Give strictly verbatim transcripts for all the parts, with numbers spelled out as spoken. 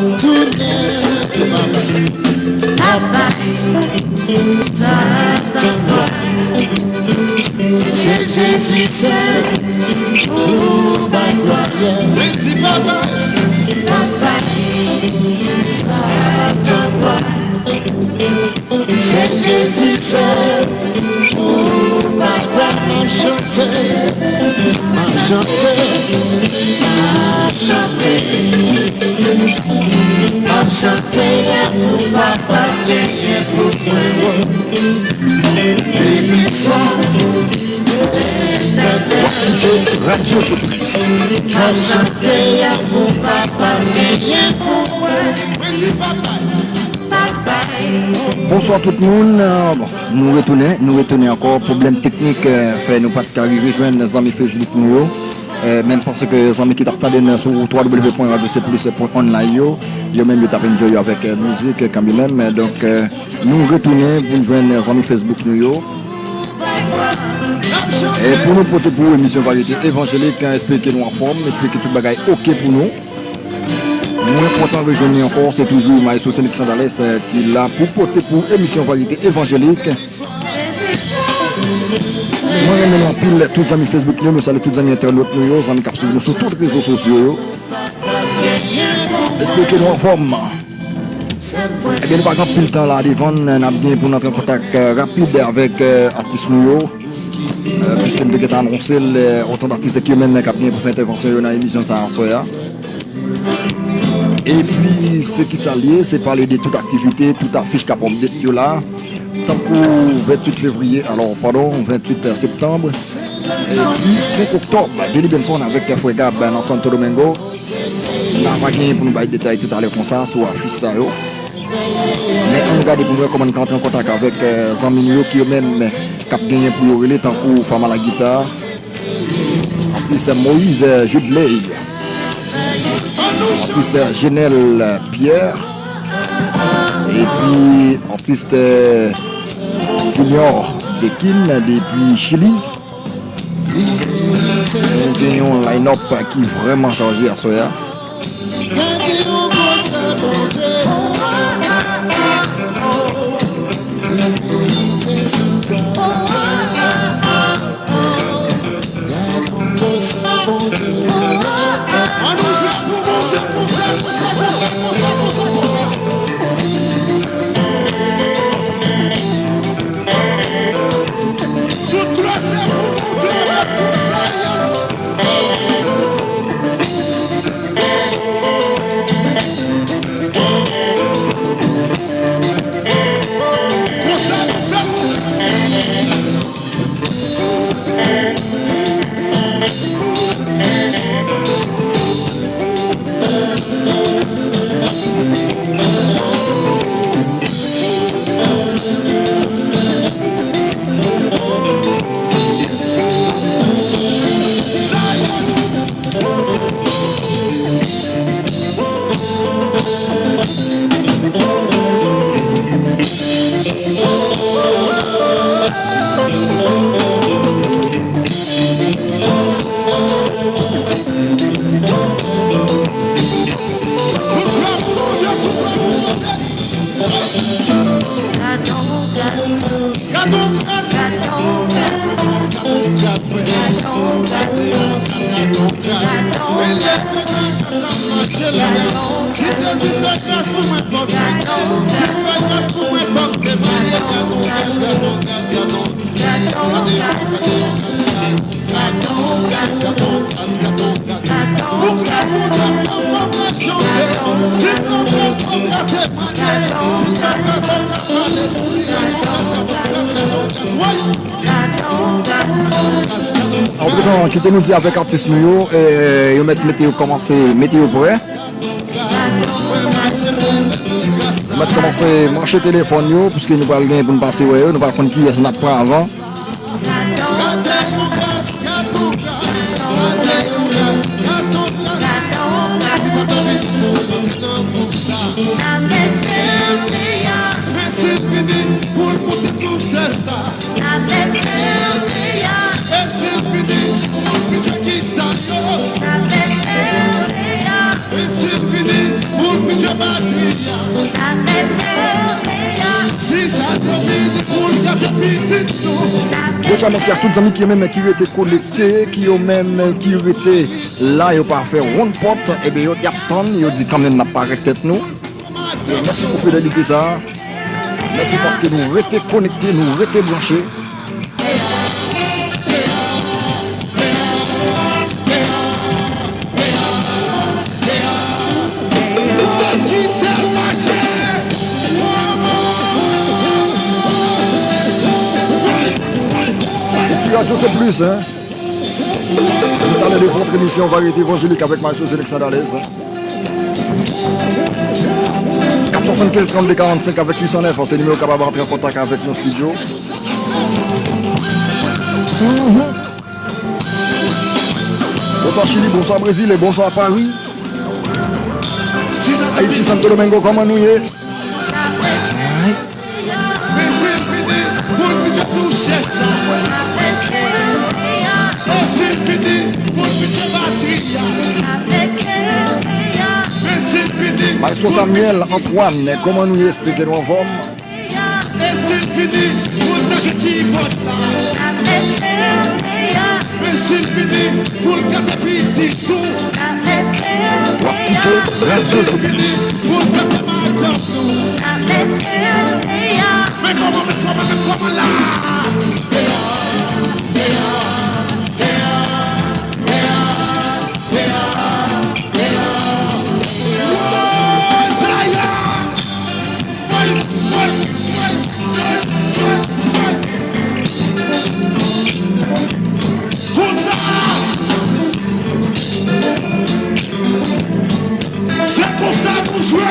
Tounen, di papa. Papa, sa tann mwen. Se Jezi sèl pou bay glwa. Men di papa. Papa, sa tann mwen. Se Jezi sèl pou papa. M ap chante, m ap chante, m ap chante, m ap chante pou papa genyen pou mwen. Beni swa Letènèl. W ap koute Radyo Seplis. M ap chante pou papa genyen pou mwen. Mwen di papa. Bonswa tout moun. Euh, bon, nou retounen, nou retounen ankò. Pwoblèm teknik, euh, fè nou pa t ka rive jwenn zanmi Facebook nou yo. Euh, menm paske zanmi ki t ap tande n sou twa w w w pwen radyo seplis pwen online yo, yo menm yo t ap enjoy avèk, euh, mizik, euh, kanmenm. Donk, euh, nou retounen pou n jwenn zanmi Facebook nou yo. E pou nou pote pou ou emisyon Varyete Evanjelik, espere ke nou anfòm, espere ke tout bagay oke pou nou. Mwen kontan rejwenn li ankò, se toujou Maestro Senix Sandales, eh, ki la pou pote pou emisyon Varyete Evanjelik. Mwen renmen nou anpil, tout zanmi Facebook yo, nou salye tout zanmi entènot nou yo, zanmi k ap swiv nou sou tout rezo sosyo yo. Espere ke nou anfòm. Ebyen, nou pa gen anpil tan la devan n, n ap gen pou n antre an kontak, eh, rapid avèk, eh, atis nou yo. Eh, piske m te gentan anonse l, eh, otan d atis yo menm k ap gen pou fè entèvansyon yo nan emisyon sa a aswè a. Epi, se ki sa l ye, se pale de tout aktivite, tout afich k ap update yo la. Tankou venntuit fevriye, alò, padon, venntuit septanm, epi senk oktòb, Delly Benson avèk Frè Gab nan Santo Domingo. N a pa genyen pou nou bay detay toutalè konsa sou afich sa yo. Men ann gade pou n wè kòman n ka antre an kontak avèk, eh, zanmi nou yo ki yo menm k ap genyen pou yo rele tankou Fama la Guitar, atis Moïse Judley, atis Genel Pierre, epi atis, eh, Junior Dekin depi Chili. Nou gen yon line-up ki vrèman chaje aswè a. Ann nou jwe pou Bondye konsa, konsa, konsa, konsa, konsa, konsa. Tout glwa se pou Bondye avèk tout Zayòn. Konsa nou fè l. Gade yon gras, gade yon gras, gade yon gras, frè. Gade yon gras, gade yon gras. Releve nan gras ap mache la. Si Jezi fè gras pou mwen, fòk chante. Si l fè gras pou mwen, fòk temwaye. Gade yon gras, gade yon gras, gade yon gras. Gade yon gras, gade yon gras, gade yon gras. Gade yon gras, gade yon gras, gade yon gras. Pou gras Bondye fè, fòk chante. Si l fè gras, fòk temwaye. Si l fè gras, fòk pale pou li. Gade yon gras, gade yon gras, gade yon gras. Woy! Antretan, kite nou di avèk atis nou yo, eh, yo mèt mete yo kòmanse, mete yo prè. Yo mèt kòmanse manche telefòn yo, piske nou pral gen pou n pase wè yo, nou pral konn kiyès n ap pran avan. Mèsi fini pou l moute sou chèz la. N a mete w deyò. E si l fini pou l pitye gita yo? N a mete w deyò. E si l fini pou l pitye Mèsi a tout zanmi ki yo menm ki rete konekte, ki yo menm ki rete la, yo pa fè wonn pòt, ebyen yo t ap tann, yo di kanmenm n ap parèt tèt nou. E mèsi pou fidelite sa. Mèsi paske nou rete konekte, nou rete branche. Isi Radyo Se Plis, hein. Vous êtes à l'heure de votre émission Variété Évangélique avec Maestro Selexandre Alès. Kat swa swasann kenz, trannde, karannsenk avèk uit san nèf, se nimewo w kapab antre an kontak avèk nou estidyo. Mhm. Bonswa Chili, bonswa Brezil e bonswa Paris. Ayiti, Santo Domingo, kòman nou ye? Ay. Maestro Samuel Antoine, kòman nou ye? Esplike nou anfòm. E si l fini, pou l ta jwe kibòd la. Men si l fini, pou l kante piti tou. W ap koute Radyo Se Plis. Pou l kante madanm nou. Men kòman, men kòman, men kòman la? Konsa! Se konsa nou jwe!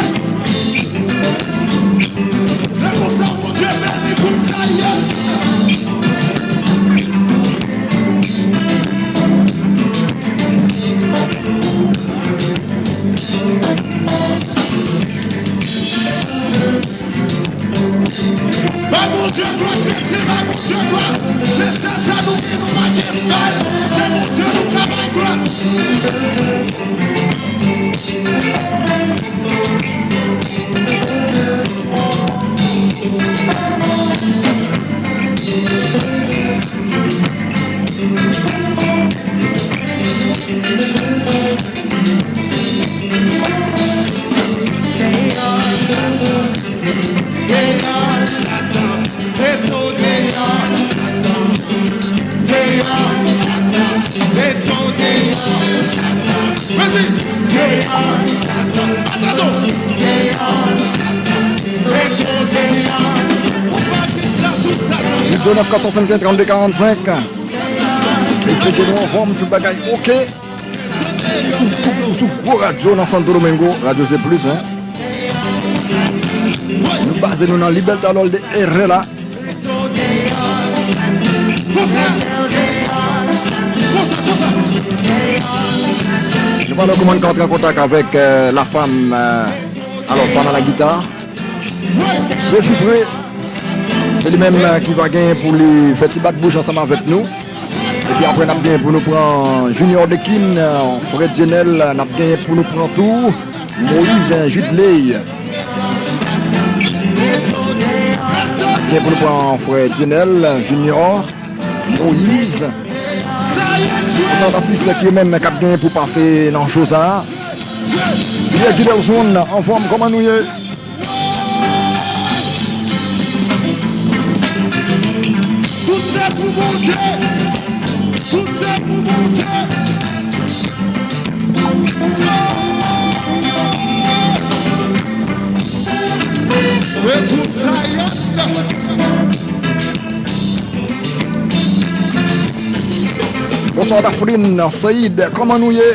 Se konsa Bondye beni gwoup sa ye! Bay Bondye glwa, kretyen, bay Bondye glwa. Se sèl sa nou gen, nou pa gen bal. Se Bondye nou ka bay glwa. Deyò, Satan, mete w deyò, Satan. Deyò, Satan, mete w deyò, Satan. Mete deyò, Satan. Atande w. Deyò, Satan, mete w deyò. Ou pa gen plas sou Satan. Huit zéro neuf quatre cent soixante-quinze trente-deux quarante-cinq. Esplike nou anfòm, tout bagay oke. Sou, sou, sou gwo radyo nan Santo Domingo, Radyo Se Plis, hein. Nou baze nou nan Libertador de Herrera. Nou pale kòman n ka antre an kontak avèk, euh, la femme, euh, alors, femme à la guitare. Se Fifre, se li menm, euh, ki va genyen pou li fè ti bat bouch ansanm avèk nou. Epi apre, n ap genyen pou nou pran Junior Dekin, frè Djenèl, n ap genyen pou nou pran tou Moïse Judley. N ap genyen pou nou pran frè Djenèl, Junior, Moïse. Kontan atis ki yo menm k ap genyen pou pase nan show sa a. Pierre Guidelson, anfòm, kòman nou ye? Tout se pou Bondye. Tout se pou Bondye. Ekout Zion. Bonswa Dafrine, Saïd, kòman nou ye?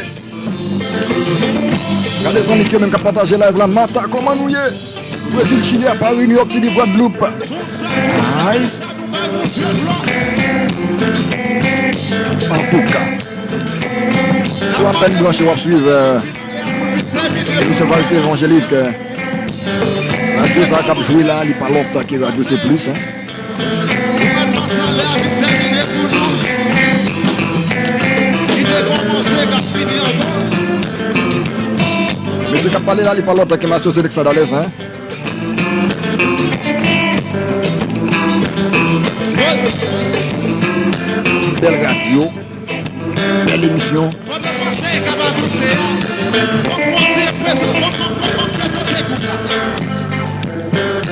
Gade zanmi ki yo menm k ap pataje live la. Mata, kòman nou ye? Brezil, Chili, a Paris, New York City, Gwadloup. Ay. Antouka, si w apèn branche, w ap swiv, euh, emisyon Varite Evanjelik, euh, radyo sa k ap jwe la, li pa lòt ke Radyo Se Plis, hein. Ou mèt pase anlè a vin tèmine pou nou. Ki te kòmanse, k ap fini ankò. Mesye k ap pale la, li pa lòt ke Maestro Selexandre Alès, hein. Woy! Bèl radyo, bèl emisyon. Pandan pastè e k ap avanse a, fòk mwen di prezan-, fòk mwen, fòk mwen prezante gwoup la.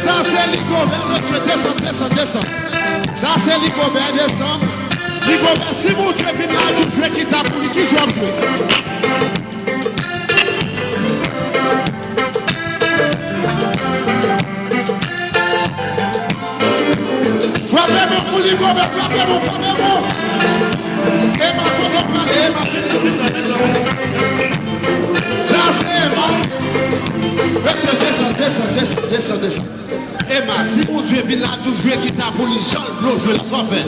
Sa se Ligobè, mesye, desann, desann, desann. Sa se Ligobè, desann. Ligobè, si Bondye vin la, tou jwe kita pou li, ki jwe w ap jwe? Frape men pou Ligobè, frape men, frape men. Ema, kote w prale, Ema, vin la, vin la, vin la, vin la. Sa se Ema. Mesye, desann, desann, desann, desann, desann. Ema, si Bondye vin la, tou jwe kita pou li, jan l vle w jwe la, sa w fè?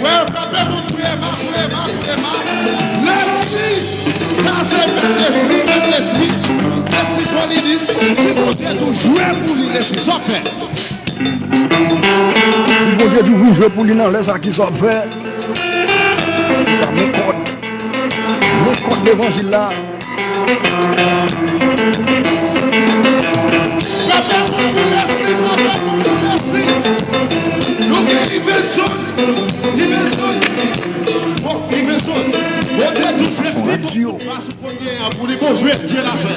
Wè, frape moun pou Ema, pou Ema, pou Ema. Leslie! Sa se mèt Leslie, mèt Leslie. Leslie Polinis, si Bondye tou jwe pou li, Leslie, sa w fè? Si Bondye tou vin jwe pou li nan lè sa, ki sa w ap fè? Ou ka men kòd. Men kòd levanjil la. Frape moun pou Leslie, frape moun pou Leslie. Nou gen Iverson, Iverson. Bon, Iverson, Bondye tou jwe pou li, bon, pa sou kote a pou li, bon, jwe, jwe la, sè.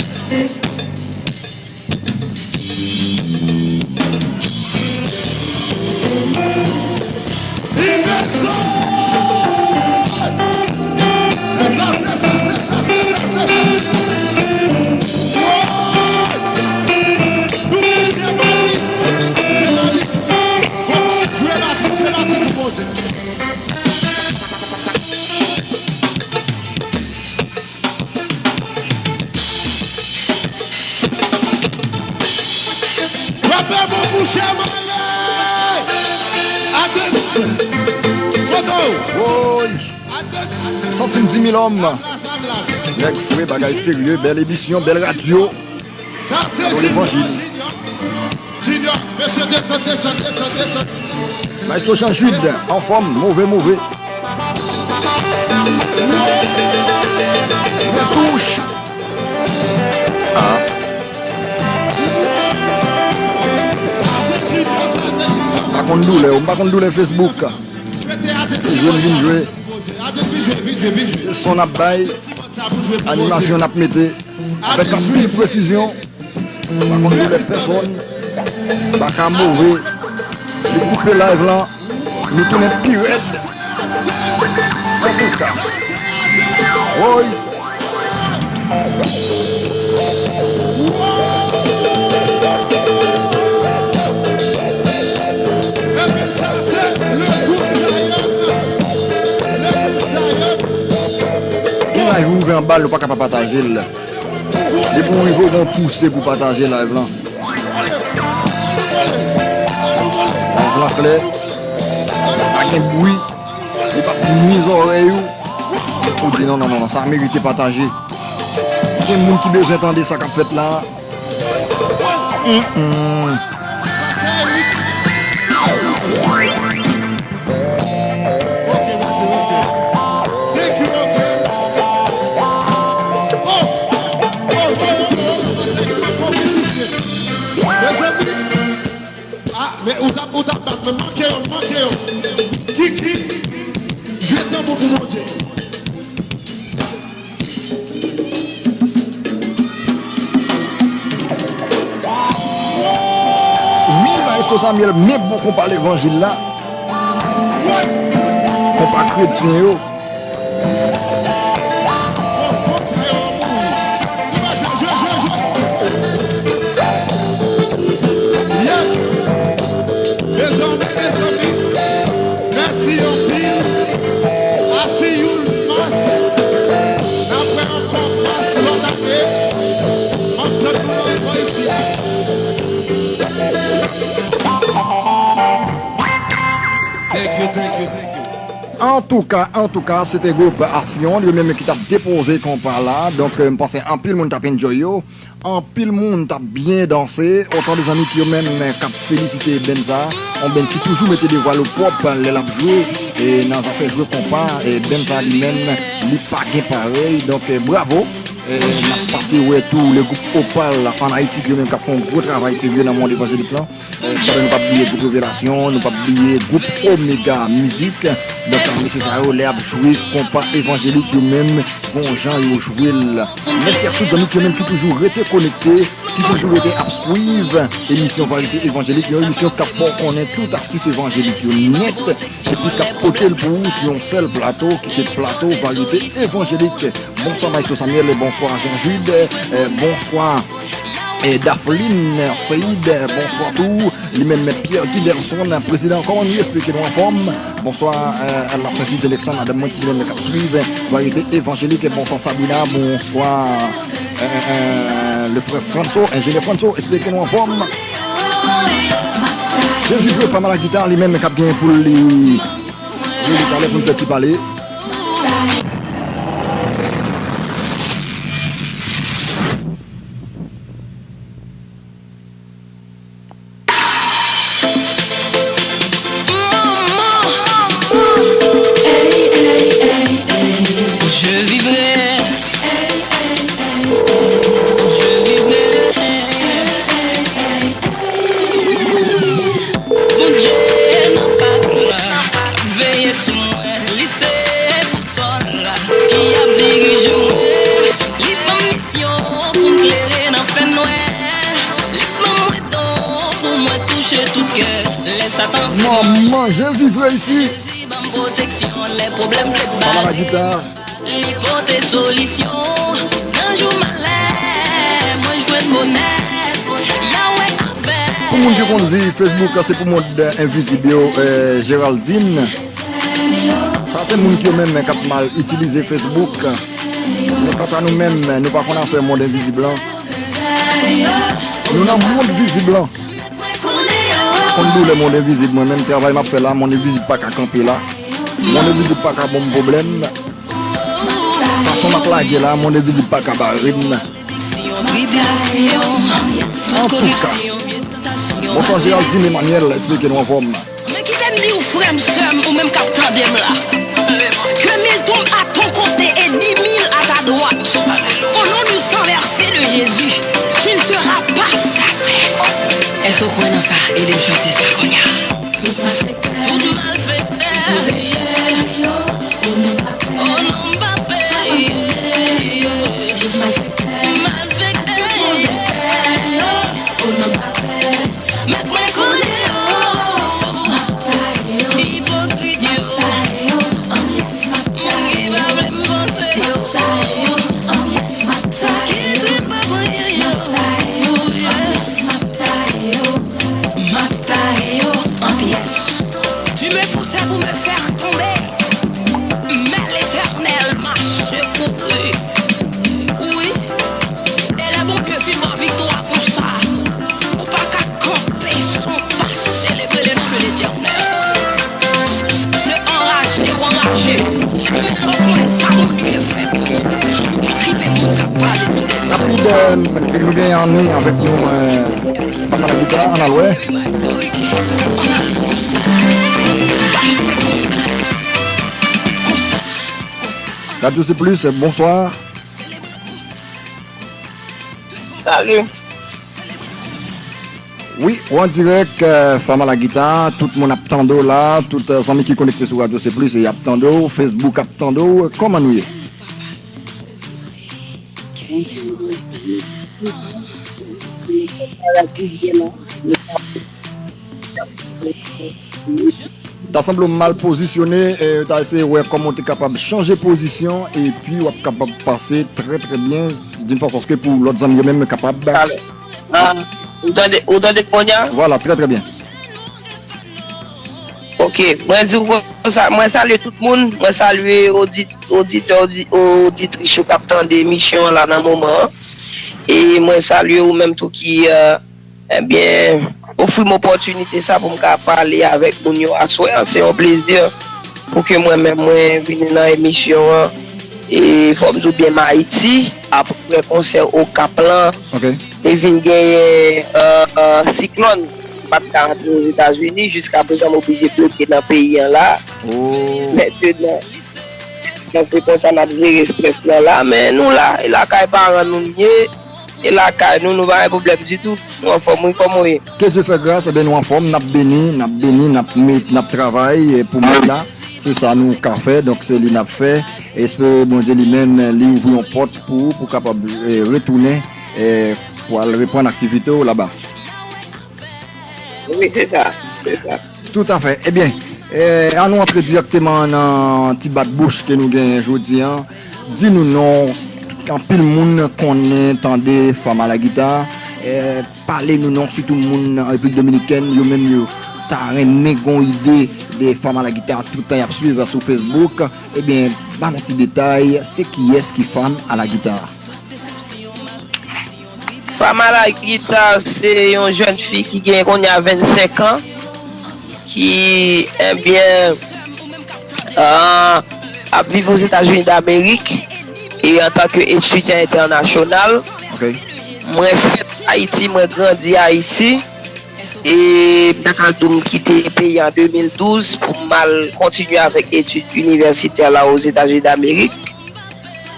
Frape bon pou Chèmale! Atens! Foto! Woy! Atens! Santi m di mil òm. Avlas, avlas. Nèg fre, bagay serye, bèl emisyon, bèl radyo. Sa se Junior, Junior. Junior, mesye, desann, desann, desann, desann. Maestro Jean Jude, anfòm, move, move. Retouch. Ah. M pa konn doulè, m pa konn doulè Facebook. Se jwe m vin jwe. Se son n ap bay, animasyon n ap mete. Avèk anpil presizyon, pa konn doulè pèsòn, baka move, li koupe live lan, nou tounen pi rèd. Antouka, woy! Gen live ou ouvè anba l, ou pa ka pa pataje l. Depi w rive, w gen yon pouse pou pataje live lan. Live lan klè, pa gen bri, li p ap nwi zòrèy ou. Ou di non, non, non, non, sa merite pataje. Gen moun ki bezwen tande sa k ap fèt la. Mm, mm. Ok, mèsi, ok. Thank you, ok. Oh! Oh, oh, oh, oh, oh, oh, se pa konbisisye. Mezanmi. Ah, men ou t ap, ou t ap bat mwen. Manke yo, manke yo. Kiki, jwe tanbou pou Bondye. Wi, Maestro Samuel, men bon konpa levanjil la. Konpa kretyen yo. Yes! Mezanmi, mezanmi, mèsi anpil. I see you, Mas. N ap wè ankò Mas lòt ane. M ap tann nou ankò isit. Thank you, thank you, thank you. Antouka, antouka, se te gwoup Aksyon, yo menm ki t ap depoze konpa la. Donk, euh, m panse anpil moun t ap enjoy yo. Anpil moun t ap byen danse. Otan de zanmi ki yo menm k ap felisite band sa. Yon band ki toujou mete devwa l opwòp lè l ap jwe. E nan zafè jwe konpa, e band sa li menm, li pa gen parèy. Donk, euh, bravo. Euh, n ap pase wè tou le gwoup Opal an Ayiti ki yo menm k ap fè yon gwo travay serye nan mond evanjelik lan. Pandan nou p ap bliye gwoup Revelasyon, nou p ap bliye gwoup Omega Mizik. Donk, mesye sa yo, lè y ap jwe konpa evanjelik, yo menm, bon jan yo jwe l. Mèsi ak tout zanmi ki yo menm ki toujou rete konekte, ki toujou rete ap swiv emisyon Varyete Evanjelik, yon emisyon k ap fè w konnen tout atis evanjelik yo nèt, epi k ap pote l pou ou sou yon sèl plato, ki se plato Varyete Evanjelik. Bonswa, Maestro Samuel, bonswa, Jean Jude, euh, bonswa, eh, Dapheline Saïd, bonswa tou. Li menm, Pierre Guiderson, prezidan, kòman nou ye? Esplike nou anfòm. Bonswa, euh, Larsen Suzanne Alexandre, madanm mwen ki menm k ap swiv Varyete Evanjelik, bonswa, Sabrina, bonswa, euh, euh, euh, le frè Franso, enjenyè Franso, esplike nou anfòm. Jean Jude, Fanm a la gita, li menm k ap gen pou li Rele talè pou n fè ti pale. Je vivrai, je vivrai. Bondye nan pak la, ap veye sou mwen, li se bousòl la ki ap dirije mwen. Li ban m misyon pou m klere nan fènwè. Li ban m mwen don pou mwen touche tout kè. Lè Satan vin, manman, je vivrai ici, li ban m pwoteksyon lè pwoblèm vle bat. Li pote solisyon nan jou malè, mwen jwenn bonè. Yahweh avè. Pou moun ki konn di Facebook se pou mond envizib yo, eh, Géraldine. Sa se moun ki yo menm k ap mal itilize Facebook. Men kanta nou menm, nou pa konn afè mond envizib lan. Nou nan mond vizib lan. Konn doulè mond envizib, mwen menm travay m ap fè la, mond envizib pa ka kanpe la. Mond envizib pa ka ban m pwoblèm. Fason m ap lage la, mond envizib pa ka bare m. Antouka. Bonswa Géraldine Emmanuel, esplike nou anfòm. Men kite m di w, frè m, sè m, ou menm k ap tande m la, que mille tombent à ton côté et dix mille à ta droite, au nom du sang versé de Jésus, tu ne seras pas atteint. Èske w kwè nan sa? Ede m chante sa kounye a. Tout malfektè, malfektè, malfektè, mèt mwen kole yo. Ipokrit yo, moun ki pa vle m panse yo, ki di m pa pou anyen yo. M ap taye yo an pyès. Tu me poussais pour me faire tomber, mais l'Éternel m'a secouru. Wi, e lè Bondye fin ba w viktwa konsa, ou pa ka kanpe san w pa selebre le nom de l'Éternel. Se anraje w anraje. Men lè w konnen sa Bondye fè pou ou, ou pa tripe moun k ap pale tou de. Rapid, euh, nou gen Annie avèk nou, euh, Fanm a la gita, ann al wè. Radio C plus, bonsoir. Salut. Wi, ou an dirèk, euh, Fanm a la gita, tout moun ap tande w la, tout, euh, zanmi ki konekte sou Radio C plus, y ap tande w, Facebook ap tande w, kòman nou ye? Ta sanble w mal pozisyone, e ta eseye wè kòman w te kapab chanje pozisyon, epi w ap kapab pase trè, trè byen, d'une façon à ce que pou lòt zanmi yo menm kapab. Alò, ah, ou tande, ou tande kounye a? Vwala, trè, trè byen. Ok, mwen di w konsa, mwen salye tout moun, mwen salye odit-, oditè, odi-, oditris yo k ap tande emisyon an la nan moman an. E mwen salye ou menm tou ki, euh, ebyen, ofri m opòtinite sa pou m ka pale avèk moun yo aswè an. Se yon plezi. pou ke mwen menm mwen vin nan emisyon an. E fò m di w byen, m Ayiti, apre konsè Okap lan, Ok. te vin genyen euh, siklòn. M pa t ka rantre Ozetazini, jiska prezan m oblije bloke nan peyi an la. Oh. Mentnan, se konsa n ap jere estrès lan la, men nou la, e lakay paran nou n ye, e lakay nou, nou pa gen pwoblèm ditou. Nou anfòm wi, kòman w ye? Ke Dye fè gras, ebyen nou anfòm, n ap beni, n ap beni, n ap met, n ap travay eh, pou met la. Se sa nou ka fè, donk se li n ap fè. Espere Bondye li menm li ouvri yon pòt pou ou, pou kapab eh, retounen eh, pou al reprann aktivite w laba. Wi, se sa. Se sa. Toutafè. Ebyen, eh, an nou antre dirèkteman nan ti bat bouch ke nou genyen jodi an. Di nou non, anpil moun konnen, tande Fama Lagita. Eh, pale nou non, sitou moun nan Repiblik Dominikèn, yo menm yo ta renmen gon ide de Fama Lagita, toutan y ap swiv sou Facebook. Ebyen, ba nou ti detay, se kiyès ki Fama Lagita? Fama Lagita se yon jèn fi ki gen kounye a vennsenk an, ki, ebyen, euh, ap viv Ozetazini Damerik e antanke etidyan entènasyonal. Ok. Mwen fèt Ayiti, mwen grandi Ayiti. E m ta ka di w m kite peyi an de mil douz pou m al kontinye avèk etid inivèsitè la Ozetazini Damerik.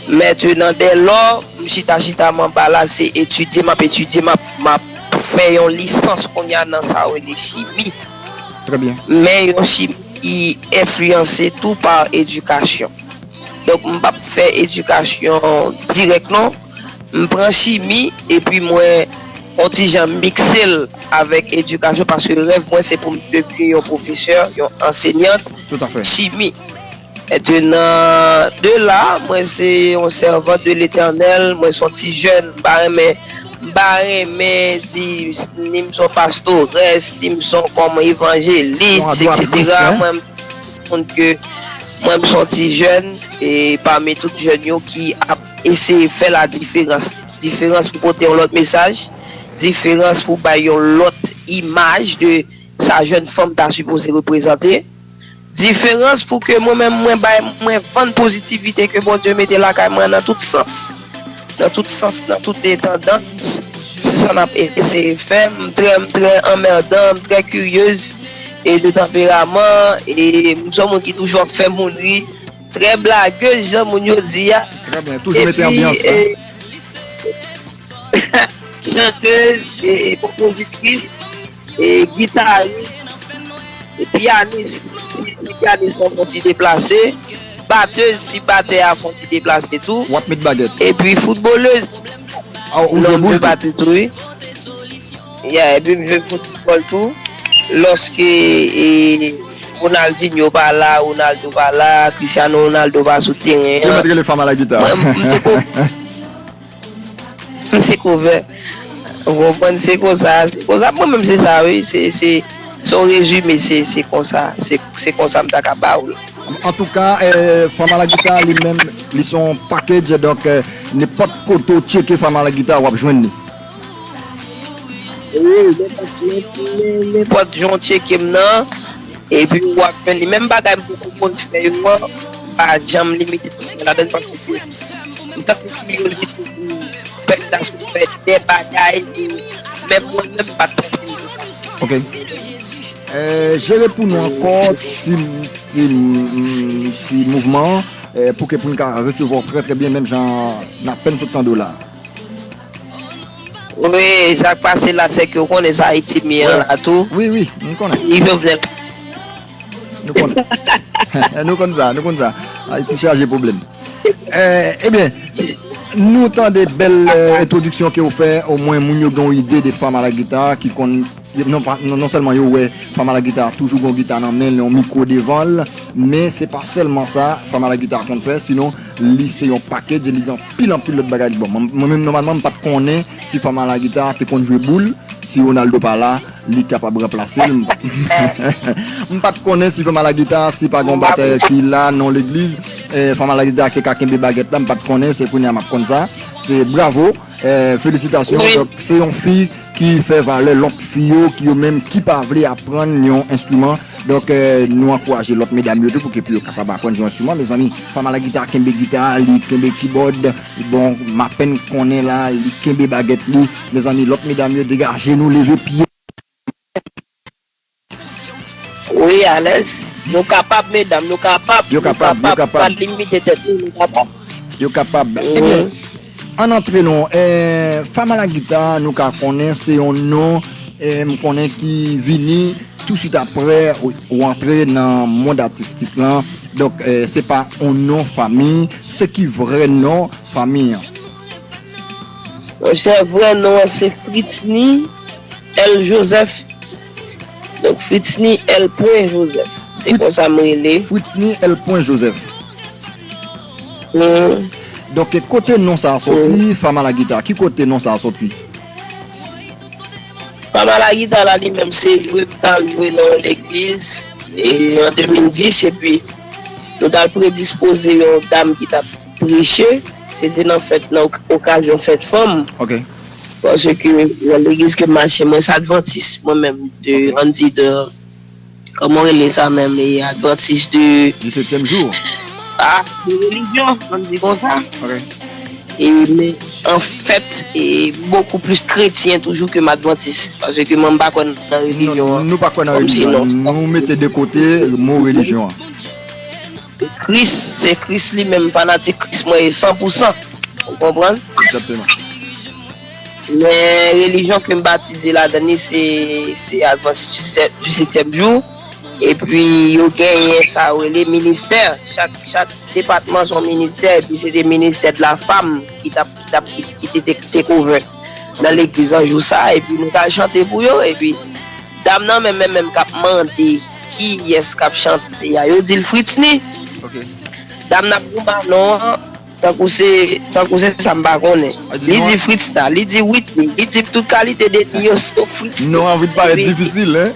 Mentnan, dèlò, m chita chita m anba la, se etidye m ap etidye, m ap, m ap fè yon lisans kounye a nan sa yo rele chimi. Trè byen. Men yon chimi ki enfliyanse tou pa edikasyon. Donk, m p ap fè edikasyon dirèk non. M pran chimi epi mwen yon ti jan mikse l avèk edikasyon paske rèv mwen se pou m devni yon pwofesè, yon ansenyant Toutafè. Chimi. Mentnan, de la, mwen se yon sèvant de Letènèl, mwen se yon ti jèn, m pa renmen, m pa renmen di ni m se yon pastorès, ni m se yon kòm evanjelis, Yon adoratris, etsetera. Hein? Mwen, m konn ke mwen, m se yon ti jèn, e pami tout jèn yo ki ap eseye fè la diferans. Diferans pou pote yon lòt mesaj, diferans pou bay yon lòt imaj de sa jèn fanm ta sipoze reprezante. Diferans pou ke mwen menm mwen bay mwen vann pozitivite ke Bondye mete lakay mwen nan tout sans. Nan tout sans, nan tout tandans. Se sa n ap eseye fè. M trè, m trè anmèdan, m trè kiryez e de tanperaman. E m se yon moun ki toujou ap fè moun ri. Trè blagez, jan moun yo di a. Trè byen. Toujou mete anbyans. Chantez, e, e konpozitris, e gitaris, e pyanis, si pyanis lan fon ti deplase, batez, si batè a fon ti deplase tou, W ap met bagèt. Epi foutbolez. Ah, ou jwe boul tou? Batri tou, wi. Yeah, epi m jwe foutbòl tou. Lòske e, Ronaldinho pa la, Ronaldo pa la, Cristiano Ronaldo pa sou teren an. Yo mèt rele Fama Lagita. Mwen, m te ko- M se kovè. Ou konprann? Se konsa, se konsa. Mwen menm se sa wi. Se se se yon rezime, se se konsa. Se se konsa m ta ka ba ou l. Antouka, eh, Fama Lagita li menm, li se yon package, donk eh, nenpòt kote w tcheke Fama Lagita w ap jwenn li. Wi, nenpòt jan w tcheke m nan. Epi w ap jwenn li. Menm bagay m poko konn fè yo an, m pa janm limite tèt mwen ladan l paske m tankou kiryozite pou pèp la sou fè de bagay e menm mwen menm m pa t panse m te ka. Ok. Eh, jere pou nou ankò ti, ti, mm, ti mouvman an, eh, pou ke pou n ka resevwa w trè trè byen, menm jan n apèn sot tande w la. Wi, sa k pase la se ke w konnen sa Ayiti m ye an la tou. Wi, wi, m konnen. Ni Jovenel. Nou konnen. Nou konn sa, nou konn sa. Ayiti chaje pwoblèm. Eh, ebyen, nou tande bèl eh, entwodiksyon ke w fè, omwen moun yo gen yon ide de Fama Lagita ki konn, non, pa- non, non sèlman yo wè Fama Lagita toujou gen yon gita nan men l, yon mikwo devan l, men se pa sèlman sa Fama Lagita konn fè, sinon li se yon package, li gen anpil anpil lòt bagay li bon. Mwen mwen menm nòmalman m pa t konnen si Fama Lagita te konn jwe boul, si Ronaldo pa la, li kapab ranplase l. M pa t konnen si Fama Lagita, si pa gen yon batè ki la nan legliz, Eh, Fanm Alagita te ka kenbe bagèt la, m pa t konnen, se kounye a m ap konn sa. Se bravo, eh, felisitasyon. Wi. Donk, se yon fi ki fè valè lòt fi yo, ki yo menm ki pa vle aprann yon enstriman. Donk, eh, nou ankouraje lòt medam yo tou pou ke pou yo kapab aprann jwe enstriman. Mezanmi, Fanm Alagita kenbe gita, li kenbe kibòd. Bon, m apèn konnen la, li kenbe bagèt li. Mezanmi, lòt medam yo, degaje nou, leve pye. Wi, alèz. Nou kapab, medam, nou kapab. Yo kapab, yo kapab. Pa limite tèt nou, nou kapab. Yo kapab. Ebyen, ann antre non, eh, Fanm Alagita, nou ka konnen se yon non, eh, m konnen ki vini touswit aprè ou, ou antre nan mond atistik lan. Donk, eh, se pa yon non fanmi, se ki vrè non fanmi an? Monchè, vrè non an se Fritny L Joseph. Donk, Fritny L pwen Joseph. Se Frit-, konsa m rele. Fritny L pwen Joseph. Hmm. Donk, e kote non sa a soti, hmm, Fanm Alagita? Ki kote non sa a soti? Fanm Alagita la, li menm, se jwe m t al jwe nan yon legliz, e, an de mil dis, epi nou t al predispoze yon dam ki t ap preche. Se te nan fèt, nan ok-, okazyon fèt fanm. Ok. Paske nan legliz ke m mache, mwen se advantis, mwen menm, de, ok, ann di de, kòman w rele sa menm, e advantis de disetyèm jou. Ah, de relijyon, ann di konsa. Ok. E, men, an fèt, e, bokou plis kretyen toujou ke m advantis. Paske mwen, m pa kwè nan relijyon an. Nou, nou pa kwè nan relijyon an. Kòmsi non. Nou mete de kote mo relijyon an. Kris, se Kris li menm, fanatik Kris mwen ye san pou san. Ou konprann? Egzakteman. Men relijyon ke m batize ladan li, se, se Advantis disèt, disetyèm jou. Epi yo genyen sa yo rele ministè. Chak, chak depatman se yon ministè, epi se te ministè de la femme ki t ap, ki t ap, ki, ki te, te, te cover nan legliz an jou sa, epi nou t al chante pou yo, epi dam nan menm, menm, menm k ap mande kiyès k ap chante a, yo di l Fritny. Ok. Dam nan ap goumen non an, tankou se, tankou se sa m pa konnen. Li di Fritz la, li di Whitney, li di tout kalite de non yo sou Fritz. Non an vin parèt difisil, hein?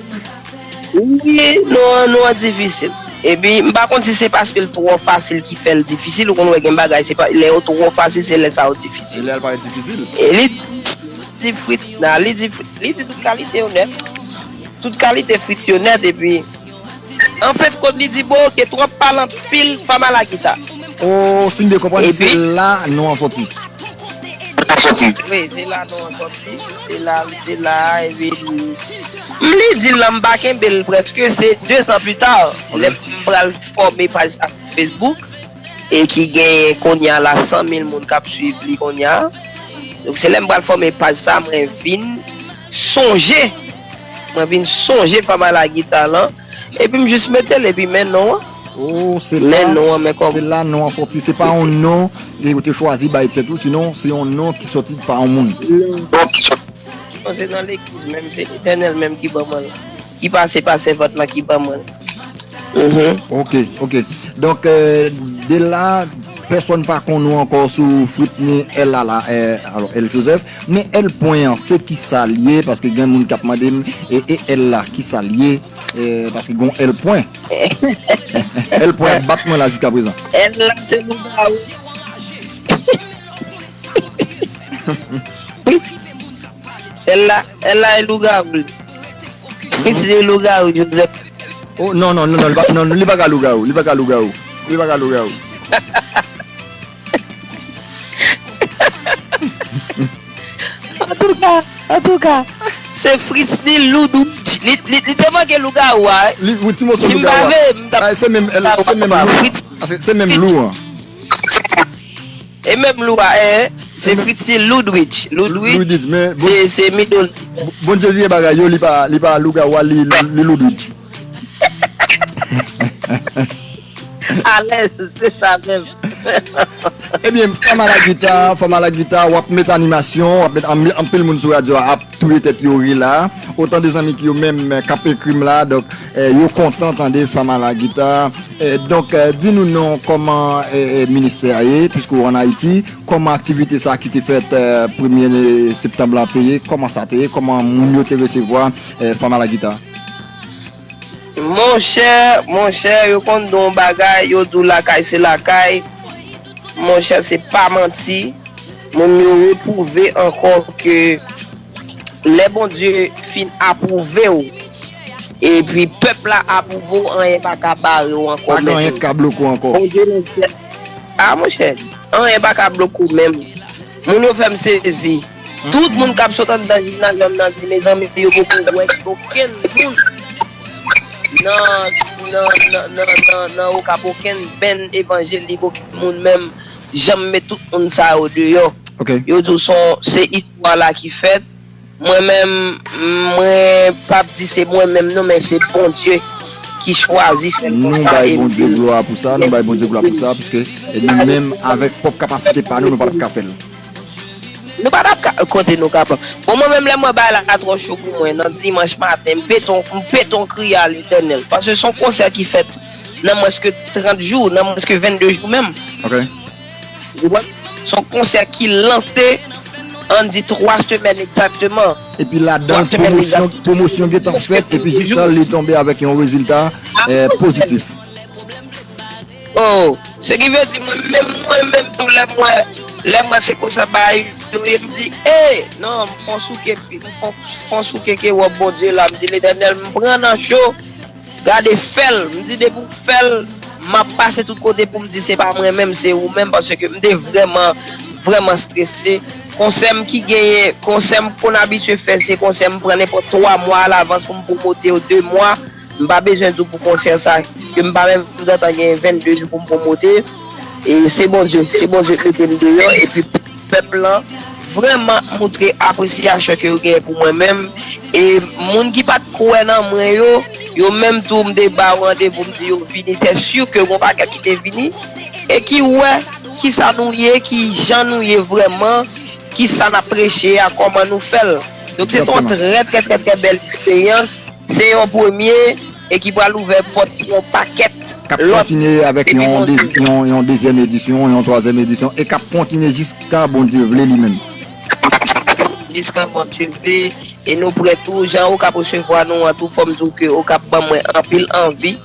Wi, non an, non an difisil. Epi, m pa konn si se paske l twò fasil ki fè l difisil, ou konn wè gen bagay, se pa, lè yo twò fasil, se lè sa yo difisil. Se lè l parèt difisil. E li di frit la, li di frit, li di tout kalite yo nèt. Tout kalite frit yo nèt, epi, an fèt, kot li di, bon, oke, twòp pale anpil, Fanm Alagita. Oh, si m byen konprann, se la non an soti. Wi, se la non an soti. Se la, se la, epi, m li di l la, m pa kenbe l prèske, se de zan pli ta, ok, lè m pral fòme paj sa Facebook, e ki genyen kounye a la san mil moun k ap swiv li kounye a. Donk, se lè m pral fòme paj sa, mwen vin sonje, mwen vin sonje Fanm Alagita lan, epi m jis mete l, epi men non an. Oh, se la, men non an, men kòm se la non an soti. Se pa yon non e ou te chwazi bay tèt ou, sinon se yon non ki soti pa yon moun. Non. Non, se nan legliz menm, se Letènèl menm ki ban mwen l. Ki pase pa sèvant lan ki ban mwen l. Mhm. Ok, ok. Donk, euh, de la, pèsonn pa konn ou ankò sou Fritny L la, la, euh, alò, L Joseph. Men L pwen an, se ki sa l ye? Paske gen moun k ap mande m, e, e L la, ki sa l ye? Euh, paske gon L pwen. L pwen ap bat mwen la jiska prezan. L la, se lougawou. L la, L la e lougawou. Li di lougawou, Joseph. Oh, non, non, non, non, li pa, non, li pa ka lougawou, li pa ka lougawou. Li pa ka lougawou. Antouka, antouka, se Fritz ni Ludwig. Li, li, li te manke lougawou a, wi. Li, wi, ti moso lougawou a. Si m pa vle, m t ap, ah, se menm, se menm lou. Ah, se, se menm lou an. E menm lou a, eh, se Fritz ni Ludwig. Ludwig. Ludwig, men se, se middle. Bon, Bondye vire bagay yo, li pa, li pa lougawou a, li, li, li Ludwig. Alèz, se sa menm. Ebyen, Fanm Alagita, Fanm Alagita, w ap met animasyon, w ap met anpil, anpil moun sou radyo a ap touye tèt yo ri la. Otan de zanmi ki yo menm k ap ekri m la, donk, eh, yo kontan tande Fanm Alagita. Eh, donk, eh, di nou non, kòman, eh, eh, ministè a ye, piske w ann Ayiti, kòman aktivite sa ki te fèt, eh, premye septanm la te ye, kòman sa te ye, kòman moun yo te resevwa, eh, Fanm Alagita? Monchè, monchè, yo konn di w yon bagay, yo di w lakay se lakay. Monchè, se pa manti. Moun yo repwouve ankò ke lè Bondye fin apwouve w, epi pèp la apwouve w, anyen pa ka bare w ankò. Pa gen anyen ki ka bloke w ankò. Bondye nan syèl. A, monchè, anyen pa ka bloke w menm. Moun yo fè m sezi. Tout moun k ap sot anndan jimnazyòm nan di, mezanmi, yo poko wè okenn moun nan, nan, nan, nan, nan, nan Okap, okenn band evanjelik, okenn moun menm, janm met tout moun sa yo deyò. Yo di w se yon, se istwa la ki fèt. Mwen menm, mwen p ap di se mwen menm non, men se Bondye ki chwazi fè l konsa. Nou bay Bondye glwa pou sa, nou bay Bondye glwa pou sa, piske nou menm avèk pwòp kapasite pa nou, nou pa t ap ka fè l. Nou pa t ap ka, kote nou kapab. Bon, mwen menm, lè mwen bay la twò cho pou mwen, nan dimanch maten, m pete yon, m pete yon kriye a Letènèl. Paske se yon konsè ki fèt nan mwens ke trant jou, nan mwens ke vennde jou menm. Ou konprann? Se yon konsè ki lanse, ann di twa semèn egzakteman. Epi ladan l, pwomosyon, pwomosyon gentan fèt, epi jis la, li tonbe avèk yon rezilta pozitif. Oh, se ki vle di mwen menm, mwen menm tou lè m wè, lè m wè se konsa bagay yo ye, m di, e, non, m fon souke, m fon, fon souke ke wòb Bondye la, m di, Letènèl, m pran nan cho, gade fè l, m di, depi w fè l, m ap pase tout kote pou m di se pa mwen menm, se ou menm, paske m te vrèman, vrèman strese. Konsè m ki genyen, konsè m konn abitye fè, se konsè m pran nenpòt twa mwa alavans pou m pwomote yo de mwa. M pa bezwen di w pou konsè sa, ke m pa menm gentan gen vennde jou pou m pwomote. E se Bondye, se Bondye ki mete m deyò, epi pèp lan vrèman montre apresyasyon ke yo genyen pou mwen menm. E moun ki pa t kwè nan mwen yo, yo menm tou, m te ba yo randevou, m di yo vini, se si ke gon pakèt ki te vini, e ki wè kisa nou ye, ki jan nou ye vrèman, kisa n ap preche a, kòman nou fè l. Donk, se te yon trè, trè, trè, trè bèl eksperyans. Se yon premye e ki pral ouvè pòt pou yon pakèt lòt. K ap kontinye avèk yon, yon dezyèm edisyon, yon twazyèm edisyon, e k ap kontinye jiska Bondye vle li menm. Jiska Bondye vle, e nou prè tou, jan Okap resevwa nou an tou, fò m di w ke Okap ban mwen anpil anvi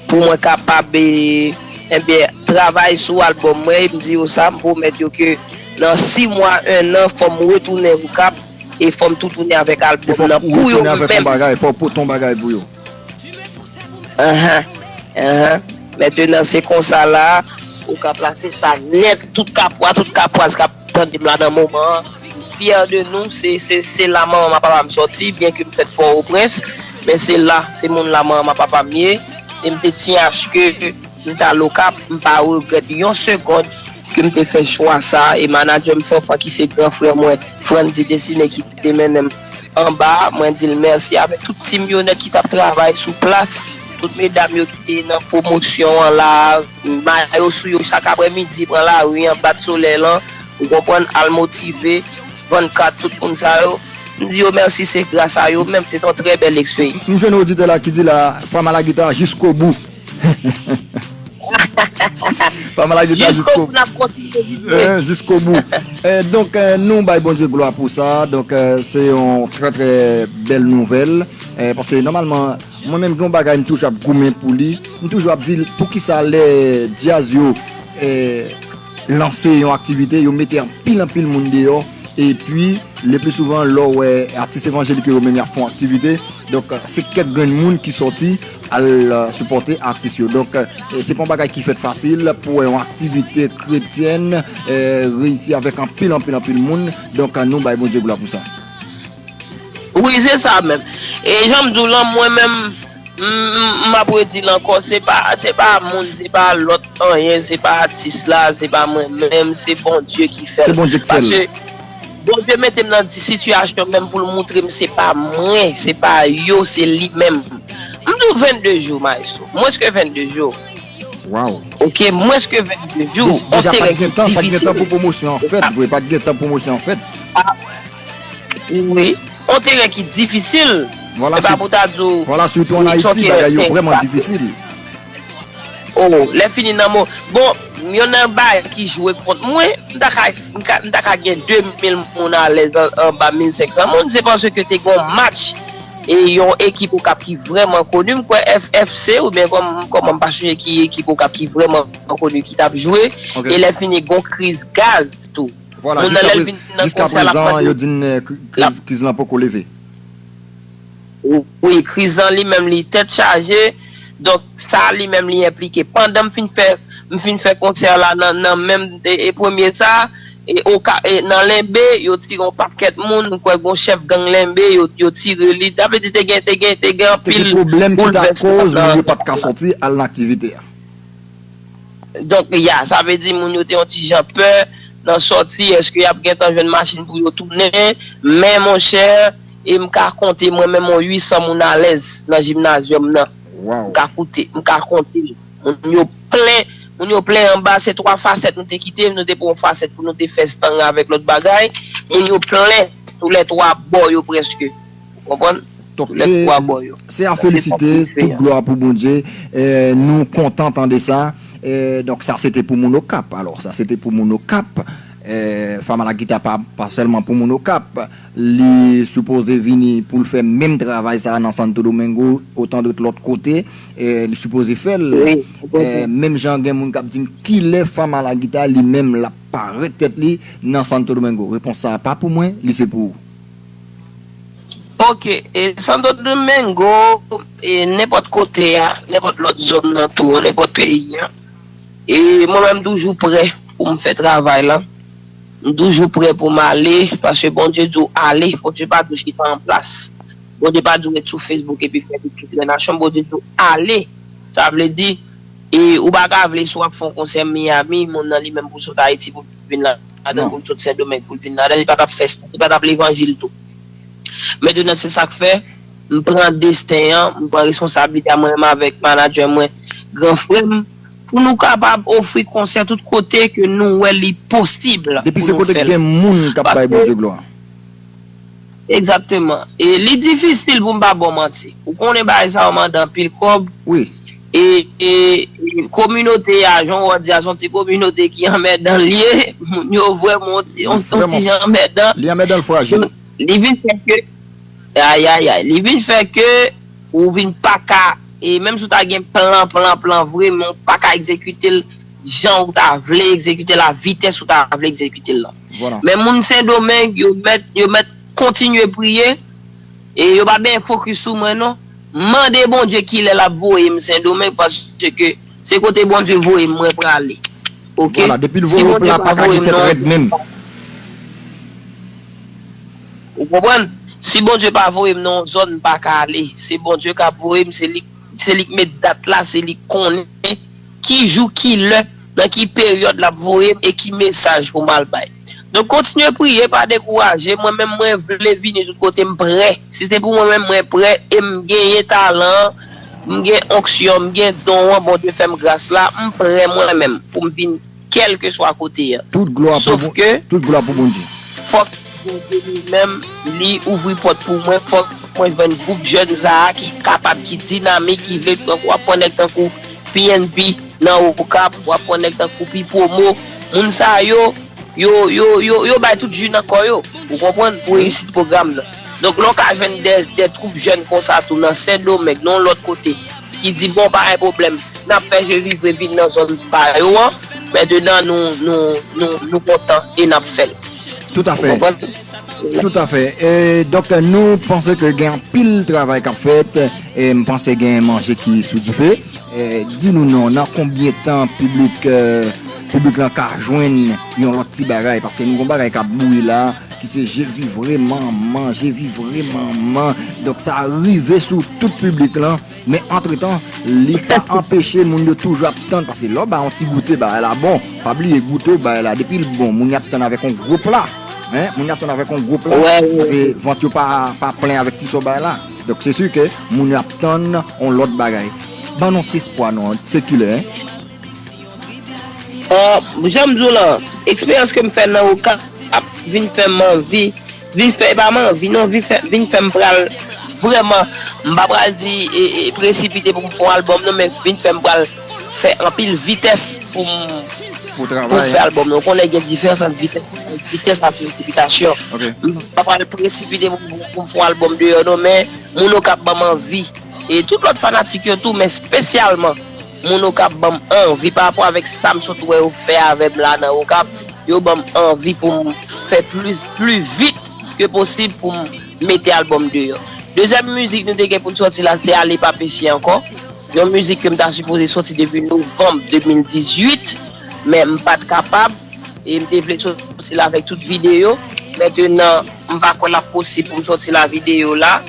pou mwen kapab, e, ebyen, travay sou albòm mwen, e m di yo sa, m pwomèt yo ke nan sis mwa, en an, fò m retounen Okap, e fò m tou tounen avèk albòm nan pou yo menm. Fò w retounen avèk yon bagay, fò w pote yon bagay pou yo. Ahan, ahan. Mentenan, se konsa la, Okap la, se sa nèt, tout Kapwa, tout Kapwaz k ap tande m la nan moman an, m fyè de nou, se, se, se la manman m ak papa m sòti, byen ke m fèt Pòtoprens, men se la, se moun la manman m ak papa m ye, e m te tyen aske m t al Okap, m pa regrèt yon segond ke m te fè chwa sa, e manadjè m Fanfan ki se gran frè mwen, Frandy Destiné ki te mennen m anba, mwen di l mèsi avèk tout team yo nèt ki t ap travay sou plas, tout medam yo ki te nan pwomosyon an la, mayo sou yo chak aprèmidi, pran lari an, bat solèy lan, ou konprann, al motive, vann kat, tout moun sa yo. M di yo mèsi, se gras a yo menm, se te yon trè bèl eksperyans. M jwenn oditè la ki di la, Fama la gita jiskobou. Fama la gita jiskobou. Jiskobou, n ap kontinye. Eh, jiskobou. Eh, donk, eh, nou bay Bondye glwa pou sa. Donk, eh, se yon trè, trè bèl nouvèl. Eh, paske nòmalman, mwen menm, gen yon bagay m toujou ap goumen pou li. M toujou ap di, poukisa lè djaz yo, eh, lanse yon aktivite, yo mete anpil, anpil moun deyò, epi, le pli souvan, lè w wè atis evanjelik yo menm y ap fè yon aktivite, donk, se kèk grenn moun ki sòti al, eh, sipòte atis yo. Donk, eh, se pa yon bagay ki fèt fasil pou wè yon aktivite kretyèn, eh, reyisi avèk anpil, anpil, anpil moun. Donk, nou bay Bondye glwa pou sa. Wi, se sa menm. E jan m di w lan, mwen menm, m, m, m ap redi l ankò, se pa, se pa moun, se pa lòt anyen, se pa atis la, se pa mwen menm, se Bondye ki fè l. Se Bondye ki fè l. Paske Bondye mete m nan di sitiyasyon menm pou l moutre m se pa mwen, se pa yo, se li menm. M di w vennde jou, maestro. Mwens ke vennde jou. Wow. Ok, mwens ke vennde jou. Dej-, deja, pa t gen tan, pa t gen tan pou pwomosyon an fèt, vre, pa t gen tan pwomosyon an fèt. Ah, wi. On teren ki difisil. Vwala, se pa pou ta di w, vwala, sitou an Ayiti, bagay yo vrèman difisil. Oh, lè fini nan mo. Bon, yon nan bagay ki jwe kont mwen, m ta ka, m ka, m ta ka gen de mil moun alèz an, anba mil senk san moun, se paske te gen yon match e yon ekip Okap ki vrèman koni, m kwè F F C, oubyen kòm, kòman, m pa sonje ki ekip Okap ki vrèman koni ki t ap jwe, e lè fini gon kriz gaz tou. Vwala, jiska, jiska prezan, yo di n, eh, kri-, kriz, kriz lan poko leve. Wi, kriz lan li menm li tèt chaje. Donk, sa li menm li enplike. Pandan m fin fè, m fin fè konsè la nan, nan menm, e, e premye sa, e, oka, e, nan Lenbe, yo tire yon pakèt moun, m kwè gon chèf gang Lenbe, yo, yo tire li. Sa vle di te gen, te gen, te gen anpil boulvèsman. Te gen pwoblèm ki ta koz moun yo pa t ka sòti al nan aktivite a. Donk, ya, sa vle di moun yo te yon ti jan pè nan sòti, èske y ap gentan jwenn machin pou yo tounen, men monchè, e m ka konte mwen menm yon uit san moun alèz nan jimnazyòm nan. M ka koute, m ka konte. Moun yo plen, moun yo plen anba, se twa fasèt nou te kite, nou te pran yon fasèt pou nou te fè stang avèk lòt bagay. Moun yo plen sou lè twa bò yo prèske. Ou konprann? Donk, se, se a felisite, tout glwa pou Bondye. Eh, nou kontan tande sa. Eh, donk, sa se te pou moun Okap. Alò, sa se te pou moun Okap. Eh, Fama Lagita pa, pa sèlman pou moun Okap. Li sipoze vini pou l fè menm travay sa a nan Santo Domingo, otan de lòt kote. Eh, li sipoze fè l. Eh, menm jan gen moun k ap di m kilè Fama Lagita li menm l ap parèt tèt li nan Santo Domingo. Repons sa a pa pou mwen, li se pou ou. Ok, e Santo Domingo, e nenpòt kote a, nenpòt lòt zòn nan tou, nenpòt peyi a. E mwen menm m toujou prè pou m fè travay la. M toujou prè pou m ale, paske Bondye di w ale, Bondye pa di w chita an plas. Bondye pa di w ret sou Facebook epi fè tout, tout lè nasyon, Bondye di w ale. Sa vle di, e ou pa ka vle si w ap fè yon konsè Miami, moun nan li menm pou sot Ayiti pou vin ladan, pou l sot Sendomeng pou l vin ladan, li pa t ap fè, li pa t ap levanjil tou. Mentnan, se sa k fè, m pran desten an, m pran responsablite a mwen menm avèk manadjè mwen, gran frè m, pou nou kapab ofri konsè tout kote ke nou wè li posib pou nou fè l. Depi se kote k gen moun k ap bay Bondye glwa. Egzakteman. E li difisil pou m pa ba w manti. Ou konnen bagay sa yo mande anpil kòb. Wi. E, e, e kominote a, jan w di a, se yon ti kominote ki anmèdan l ye. Moun yo vrèman yon ti, yon, yon ti jan anmèdan. Li anmèdan, l frajil. Li vin fè ke, ayayay, li vin fè ke ou vin pa ka, e menm si w ta gen plan, plan, plan vre, men w pa ka egzekite l jan ou ta vle egzekite l, a vitès ou ta vle egzekite l lan. Men moun Sendomeng, yo mèt, yo mèt kontinye priye, e yo pa benyen fokis sou mwen non. Mande Bondye kilè l ap voye m Sendomeng, paske se kote Bondye voye m, mwen prale. Ok? Vwala, depi l voye w la, pa ka gen tèt rèd menm. Ou konprann? Si Bondye pa voye m nan yon zòn, m pa ka ale. Se Bondye k ap voye m, se li, se li k met dat la, se li k konnen ki jou, ki lè, nan ki peryòd l ap voye m e ki mesaj pou m al bay. Donk, kontinye priye, pa dekouraje. Mwen menm, mwen vle vini tout kote, m prè. Si se pou mwen menm, mwen prè e m genyen talan an, m gen onksyon, m gen don an, Bondye fè m gras la, m prè mwen menm pou m vin kèlkeswa kote a. Tout glwa pou Bon-, tout glwa pou Bondye. Sòf ke fòk Bondye li menm, li ouvri pòt pou mwen, fòk mwen jwenn gwoup jèn sa a ki kapab, ki dinamik, ki vle tankou, w ap pran nèg tankou P N P nan Okap, w ap pran nèg tankou Pi Promo. Moun sa yo, yo, yo, yo, yo bay tout ji nan kò yo. Ou konprann? Pou reyisit pwogram nan. Donk, lè w ka jwenn de, de twoup jèn konsa tou nan Sendomeng, nan yon lòt kote, ki di, bon, pa gen pwoblèm, n ap fè Je Vivre vin nan zòn pa yo an, mentnan nou, nou, nou, nou kontan e n ap fè l. Toutafè. Ou konprann? Toutafè. E, donk, nou panse ke gen anpil travay k ap fèt, e m panse gen manje ki sou dife. E, di nou non, nan konbyen tan piblik, e, piblik lan ka jwenn yon lòt ti bagay? Paske nou gon bagay k ap bouyi la, ki se Je Vivre Manman, Je Vivre Manman. Donk, sa rive sou tout piblik lan. Men antretan, li pa anpeche moun yo toujou ap tann, paske lè w bay yon ti goute bagay la bon, pa bliye goute w bay la, depi l bon, moun yo ap tann avèk yon gwo pla. Hein? Moun yo ap tann avèk yon gwo pla, paske vant yo pa, pa plen avèk ti sa w bay la. Donk, se si ke moun yo ap tann yon lòt bagay. Ban nou ti espwa non, se kilè, hein? Ah, jan m di w lan, eksperyans ke m fè nan Okap vin fè m anvi, vin fè, e pa m anvi non, vin fè, vin fè m pral vrèman, m pa pral di, e, e, presipite pou m fè yon albòm non, men vin fè m pral fè anpil vitès pou m, pou travay, fè albòm nan. Ou konnen gen diferans ant vitès, vitès ak presipitasyon. M pa pral presipite pou, pou, pou m fè yon albòm deyò non, men moun Okap ban m anvi. E tout lòt fanatik yo tou, men espesyalman moun Okap ban m anvi pa rapò avèk sa m sot wè yo fè avè m la nan Okap. Yo ban m anvi pou m fè plis, pli vit ke posib pou m mete albòm deyò. Dezyèm mizik nou te gen pou n sòti la, se Ale Pa Peche Ankò. Yon mizik ke m ta sipoze sòti depi novanm de mil dizuit, men m pa t kapab. E m te vle sòti l avèk tout videyo. Mentenan, m pa kwè l ap posib pou m sòti la videyo la.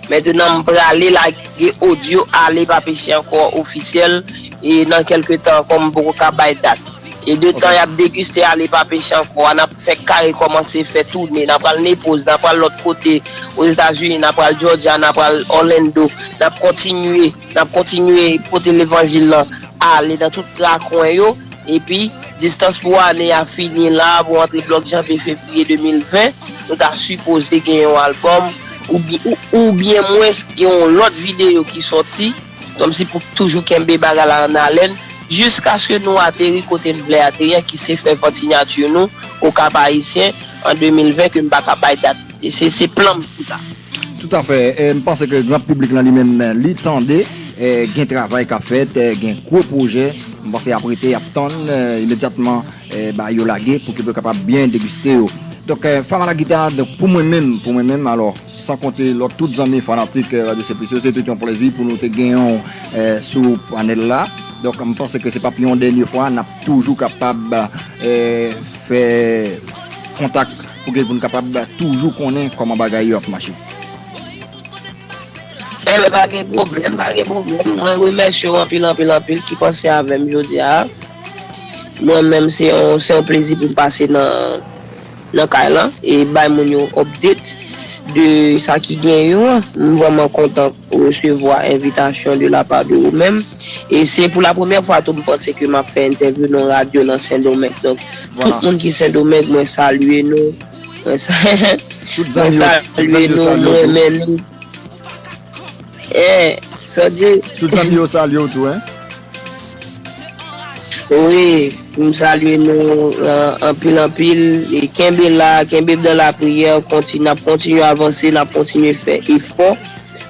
Mentenan, m prale lage odyo Ale Pa Peche Ankò ofisyèl, e nan kèlke tan ankò, m poko ka bay dat. E de tan y ap degiste Ale Pa Peche Ankò a, n ap fè kare kòmanse fè toune, n ap pral Naples, n ap pral lòt kote, Ozetazini, n ap pral Georgia, n ap pral Orlando, n ap kontinye, n ap kontinye pote levanjil lan ale nan tout rakwen yo. Epi, distans pou ane a fini la, pou antre blòk janvye, fevriye de mil ven, nou ta sipoze gen yon albòm, oubyen, ou, oubyen mwens gen yon lòt videyo ki sòti, kòmsi pou toujou kenbe bagay la an alèn, jiskaske nou ateri kote n vle ateri an, ki se fè vant siyati nou Okap Ayisyen an de mil ven, ke m pa ka bay dat. E se, se plan m pou sa. Toutafè. E, m panse ke gran piblik lan li menm, li tande, e, gen travay k ap fèt, e, gen gwo pwojè. M panse y ap rete, y ap tann, e, imedyatman, e, bagay yo lage pou ke yo kapab byen degiste yo. Donk, e, Fama Lagita, donk, pou mwen menm, pou mwen menm, alò, san konte lòt tout zanmi fanatik, e, Radyo Seplis yo, se te yon plezi pou nou te genyen w, e, sou panèl la. Donk, m panse ke se p ap yon dènye fwa, n ap toujou kapab, e, fè kontak pou ke, pou n kapab toujou konnen kòman bagay yo ap mache. Enben, pa gen pwoblèm, pa gen pwoblèm. Mwen remèsye w anpil, anpil, anpil ki panse avè m jodi a. Mwen menm, se yon, se yon plezi pou m pase nan, nan kay lan e bay moun yo update de sa ki gen yo an. M vrèman kontan resevwa envitasyon de la part de ou menm. E se pou la premyè fwa tou m panse ke m ap fè entèvyou nan radyo nan Sendomeng. Donk, tout moun ki Sendomeng, mwen salye nou. Mwen sa-, mwen salye nou, mwen renmen nou. Eh, sa di. Tout zanmi yo salye w tou, en? Wi, m salye nou, eh, anpil, anpil. E kenbe la, kenbe dan lapriyè, kontinye, n ap kontinye avanse, n ap kontinye fè efò.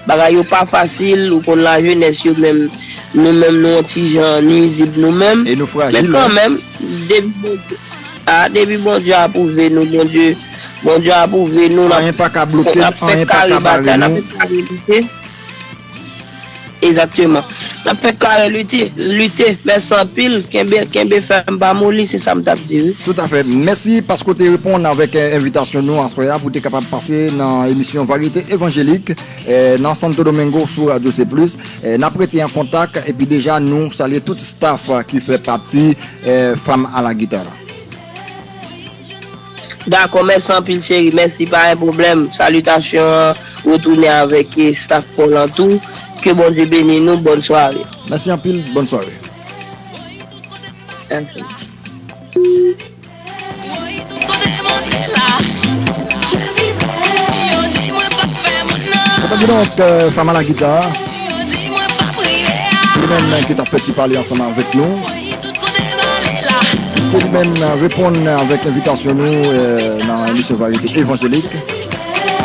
Bagay yo pa fasil, ou konn lajenès yo menm, nou menm nou yon ti jan nwizib nou menm. E nou frajil, men kanmenm, depi Bondye, a, depi Bondye apwouve nou, Bondye, Bondye apwouve nou, n ap, anyen pa ka bloke n, anyen pa ka bare nou. N ap fè kare batay, n ap fè kare lite. Egzakteman. N ap fè kare lite, lite, mèsi anpil, kenbe, kenbe fèm, pa moli, se sa m t ap di, wi. Toutafè. Mèsi paske w te reponn avèk, eh, envitasyon nou aswè a pou w te kapab pase nan emisyon Varyete Evanjelik, eh, nan Santo Domingo sou Radyo Seplis. Eh, n ap rete an kontak epi deja nou salye tout staff, eh, ki fè pati, eh, Fama Lagita. Dakò, mèsi anpil, cheri. Mèsi, pa gen pwoblèm. Salitasyon an, retounen avèk, eh, staff pa w lan tou. Ke Bondye beni nou. Bòn sware. Mèsi anpil. Bòn sware. Sa ta di donk, eh, Fama Lagita. Li menm ki t ap fè ti pale ansanm avèk nou. Ke li menm reponn avèk envitasyon nou, eh, nan emisyon Varyete Evanjelik.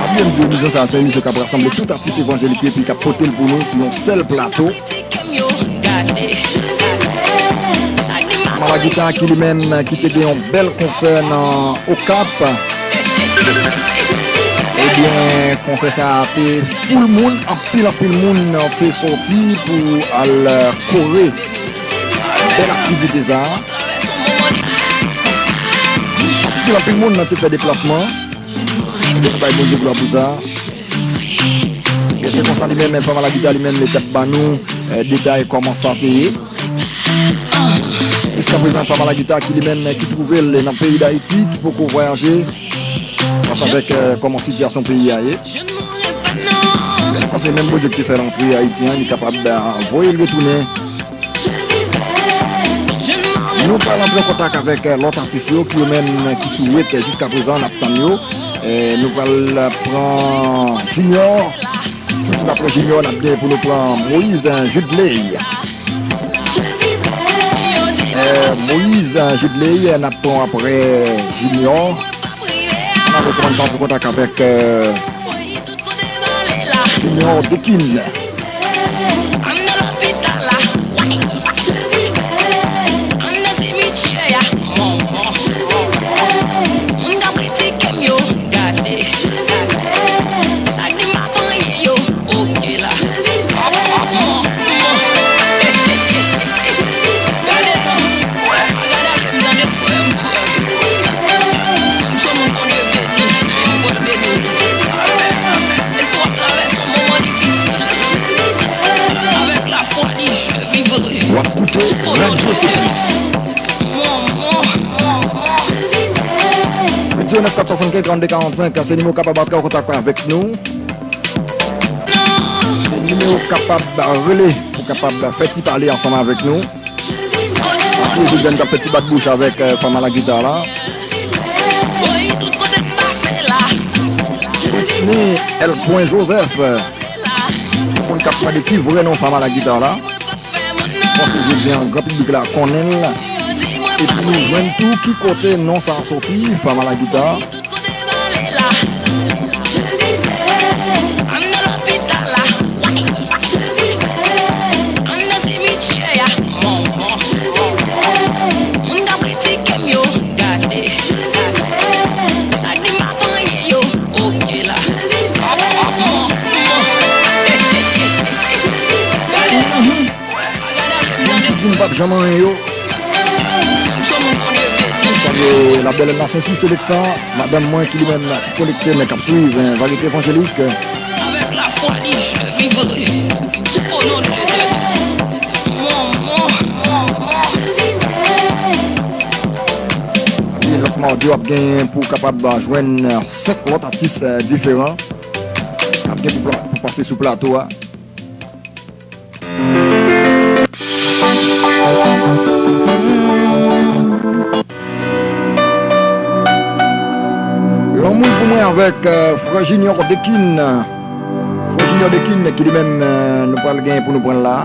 Ap byen di w, emisyon sa a se yon emisyon k ap rasanble tout atis evanjelik yo epi k ap pote l pou nou sou yon sèl plato. Fama Lagita ki li menm ki te gen yon bèl konsè nan Okap. Ebyen, konsè sa a te foul moun, anpil, anpil moun te sòti pou al kore bèl aktivite sa a. Anpil, anpil moun nan te fè deplasman. Bay Bondye glwa pou sa. E se konsa li menm, Fama Lagita li menm, li t ap ban nou, eh, detay kòman sa te ye. Jiskaprezan, Fama Lagita ki li menm, ki twouve l nan peyi Dayiti, ki poko vwayaje, ansanm avèk, eh, kòman sitiyasyon peyi a ye. Paske menm Bondye ki te fè l antre Ayiti an, li kapab, eh, voye l retounen. Nou pral antre an kontak avèk, eh, lòt atis yo ki yo menm, eh, ki sou wout, eh, jiskaprezan n ap tann yo. Eh, nou pral, eh, pran Junior. Sou n ap pran Junior, n ap gen pou nou pran Moïse, eh, Judley. Moïse Judley, n ap pran apre Junior. N ap rekonn pran kontak avèk Junior Dekin. Anndan lopital la, anndan simityè a, moun k ap kritike m yo, gade, sa k di m pa anyen yo, oke la. Gade non, gade avè m, tande frè m, sè m. M se yon moun Bondye beni, e m pral beni w tou. E si w ap travèse yon moman difisil, avèk lafwa di je vivrai. W ap koute Radyo Sepris. Huit zéro neuf quatre cent soixante-quinze trente-deux quarante-cinq, se nimewo w kapab antre an kontak avèk nou. Se nimewo w kapab rele pou w kapab fè ti pale ansanm avèk nou. Epi jodi a n t ap fè ti bat bouch avèk Fama Lagita la. Fritz ni L. Joseph. Pou moun k ap mande ki vrè non Fama Lagita la. Paske jodi a gran piblik la konnen l. Epi nou jwenn tou ki kote non sa a soti, Fama Lagita. Anndan lopital la, anndan simityè a, moun k ap kritike m yo, gade, sa k di m pa anyen yo, oke la. Di m p ap janm anyen yo. Salye la bèl Nasensi Seleksan, madanm mwen ki li menm ki konekte men k ap swiv Varyete Evanjelik. Epi lòt madi w ap gen pou w kapab jwenn senk lòt atis diferan k ap gen pou pase sou plato a. Lanmou pou mwen avèk frè Junior Dekin. Frè Junior Dekin ki li menm nou pral gen pou nou pran l la.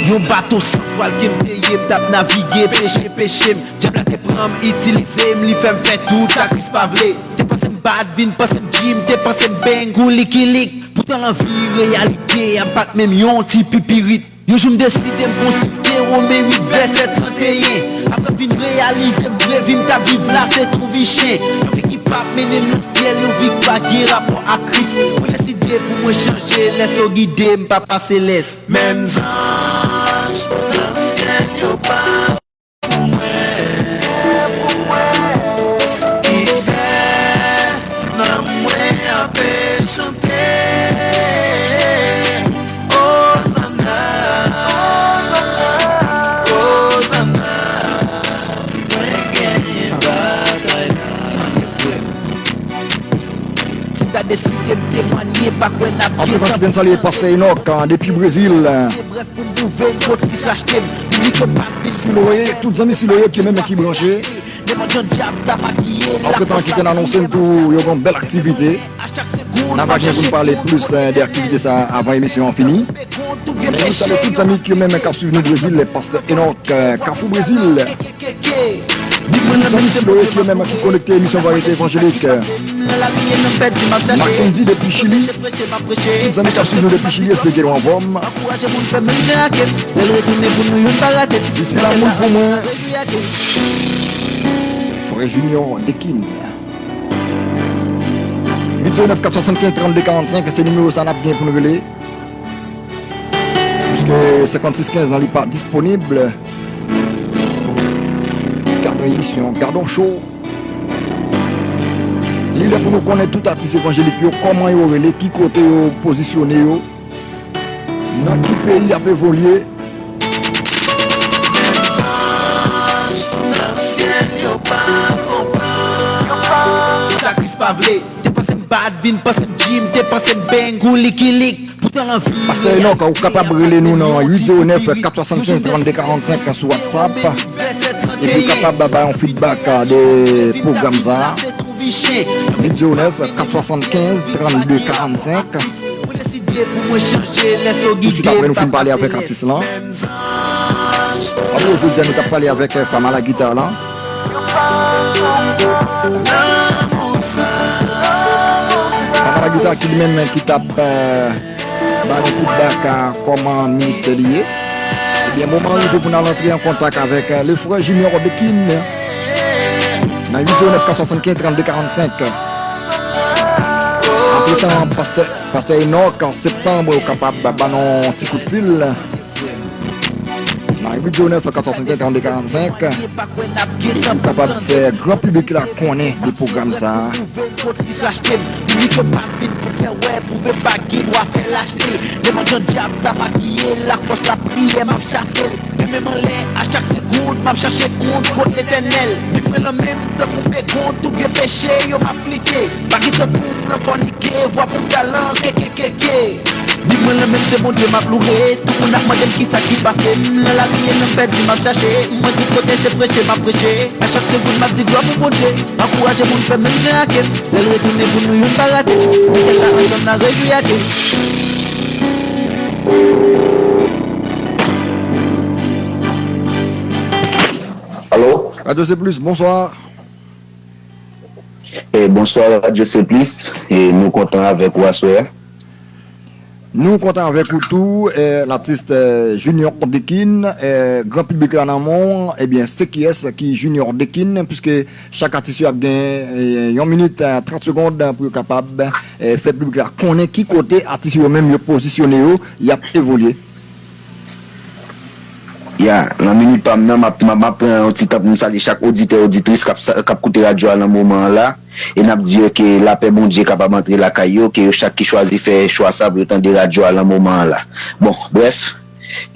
Yon bato san vwal ke m te ye, m t ap navige, peche, peche m. Dyab la te pran m, itilize m, li fè m fè tout sa Kris pa vle. Te panse m bad, vin panse m G, m te panse m bang ou likilik. Poutan lanvi reyalite a pa t menm yon ti pipirit. Yon jou m deside m konsilte Women uit vèsè tranteyen. Apre m vin reyalize m vre vi m t ap viv la se t yon vi chen. Yon vi ki p ap mennen m nan syèl, yon vi k pa gen rapò ak Kris. Mwen deside pou mwen chanje, lèse w gide m, Papa Selès. Menm zanj nan syèl yo pa pou mwen, ki fè nanm mwen ape chante. Ozanna, Ozanna, mwen genyen batay la. Si m ta deside m temwanye, pa kwè n ap gen tan. Antretan, kite n salye Pastè Enòk depi Brezil. Se brèf pou m pwouve n kot Kris rachte m. Pou li ke pa Kris. Siloye, tout zanmi Siloye ki menm ki branche. Nenpòt jan dyab ta makiye l. Antretan, kite n anonse n tou yo gen bèl aktivite. N a pa gen pou n pale plis de aktivite sa a avan emisyon an fini. Men nou salye tout zanmi ki menm k ap swiv nou Brezil, Pastè Enòk, Kafou Brezil. Tout zanmi Siloye ki yo menm ki konekte emisyon Varyete Evanjelik. Mackendy depi Chili. Tout zanmi k ap swiv nou depi Chili, espere ke nou anfòm. Disi la, lanmou pou mwen. Frè Junior Dekin. Uit zéro nèf kat swasannkennz trannde karannsenk, se nimewo sa n ap gen pou n rele. Piske senkannsis kenz lan li pa disponib. Gadon emisyon, gadon show. Li lè pou nou konnen tout atis evanjelik yo, kòman yo rele, ki kote yo pozisyone yo, nan ki peyi y ap evolye. Sa Kris pa vle. Te panse m bad, vin panse m G, m te panse m bang ou likilik. Pastè Enòk, ou kapab rele nou nan uit zewo nèf kat swasannkennz trannde karannsenk sou WhatsApp. Epi ou kapab bay yon feedback de pwogram sa a. Uit zewo nèf kat swasannkennz trannde karannsenk. Touswit apre nou fin pale avèk atis lan. Pa bliye jodi a nou t ap pale avèk, eh, Fama la gita la. Fama la gita ki li menm ki t ap, eh, ba nou feedback a kòman ministè li ye. Ebyen, moman an rive pou n al antre an kontak avèk, eh, le frè Junior Dekin nan uit zewo nèf kat swasann kenz trannde karannsenk. Antretan, pastè, pastè Enòk, Septanm, ou kapab ba nou yon ti kout fil. Nan uit zewo nèf kat swasann kenz trannde karannsenk, pou kapab fè gran piblik la konnen de pwogram sa a. Pwouve l kot li rachte m. Li di ke pa vin pou fè wè, pwouve m pa gen dwa fè l achte. Nenpòt jan dyab ta makiye l, ak fòs lapriyè m ap chase l. Men menm anlè, a chak segonn, m ap chache kont kot Letènèl. Bib mwen nan men m, tankou begond, tout vye peche yo m ap flite. Pa gen tan pou m nan fònike, vwa pou m galan, kekekeke. Bib mwen nan men m, se Bondye m ap loure. Tout moun ap mande m kisa ki pase m. Nan lari, en nanm pèdi m ap chache. Mwen tout kote se preche m ap preche. A chak segonn m ap di glwa pou Bondye. Ankouraje moun fè menm jan ak m. Lè l retounen pou nou youn pa rate. Nan syèl la ansanm n a rejwi ak m. Alo? Radyo Seplis, bonswa. Eh, bonswa, Radyo Seplis. Eh, nou kontan avèk ou aswè a. Nou kontan avèk ou tou, eh, latis, eh, Junior Dekin, eh, gran piblik la nan men w, ebyen, se kiyès ki Junior Dekin, piske chak atis yo ap gen, eh, yon minit, eh, trant segonn pou yo kapab, eh, fè piblik la konnen ki kote atis yo menm yo pozisyone yo, y ap evolye. Ya, nan minit pa m nan, m ap, m ap, m ap pran yon ti tan pou m salye chak oditè, oditris k ap sa, k ap koute radyo a nan moman an la. E n ap di yo ke lapè Bondye kapab antre lakay yo, ke yo chak ki chwazi fè chwa sa pou yo tande radyo a nan moman an la. Bon, brèf,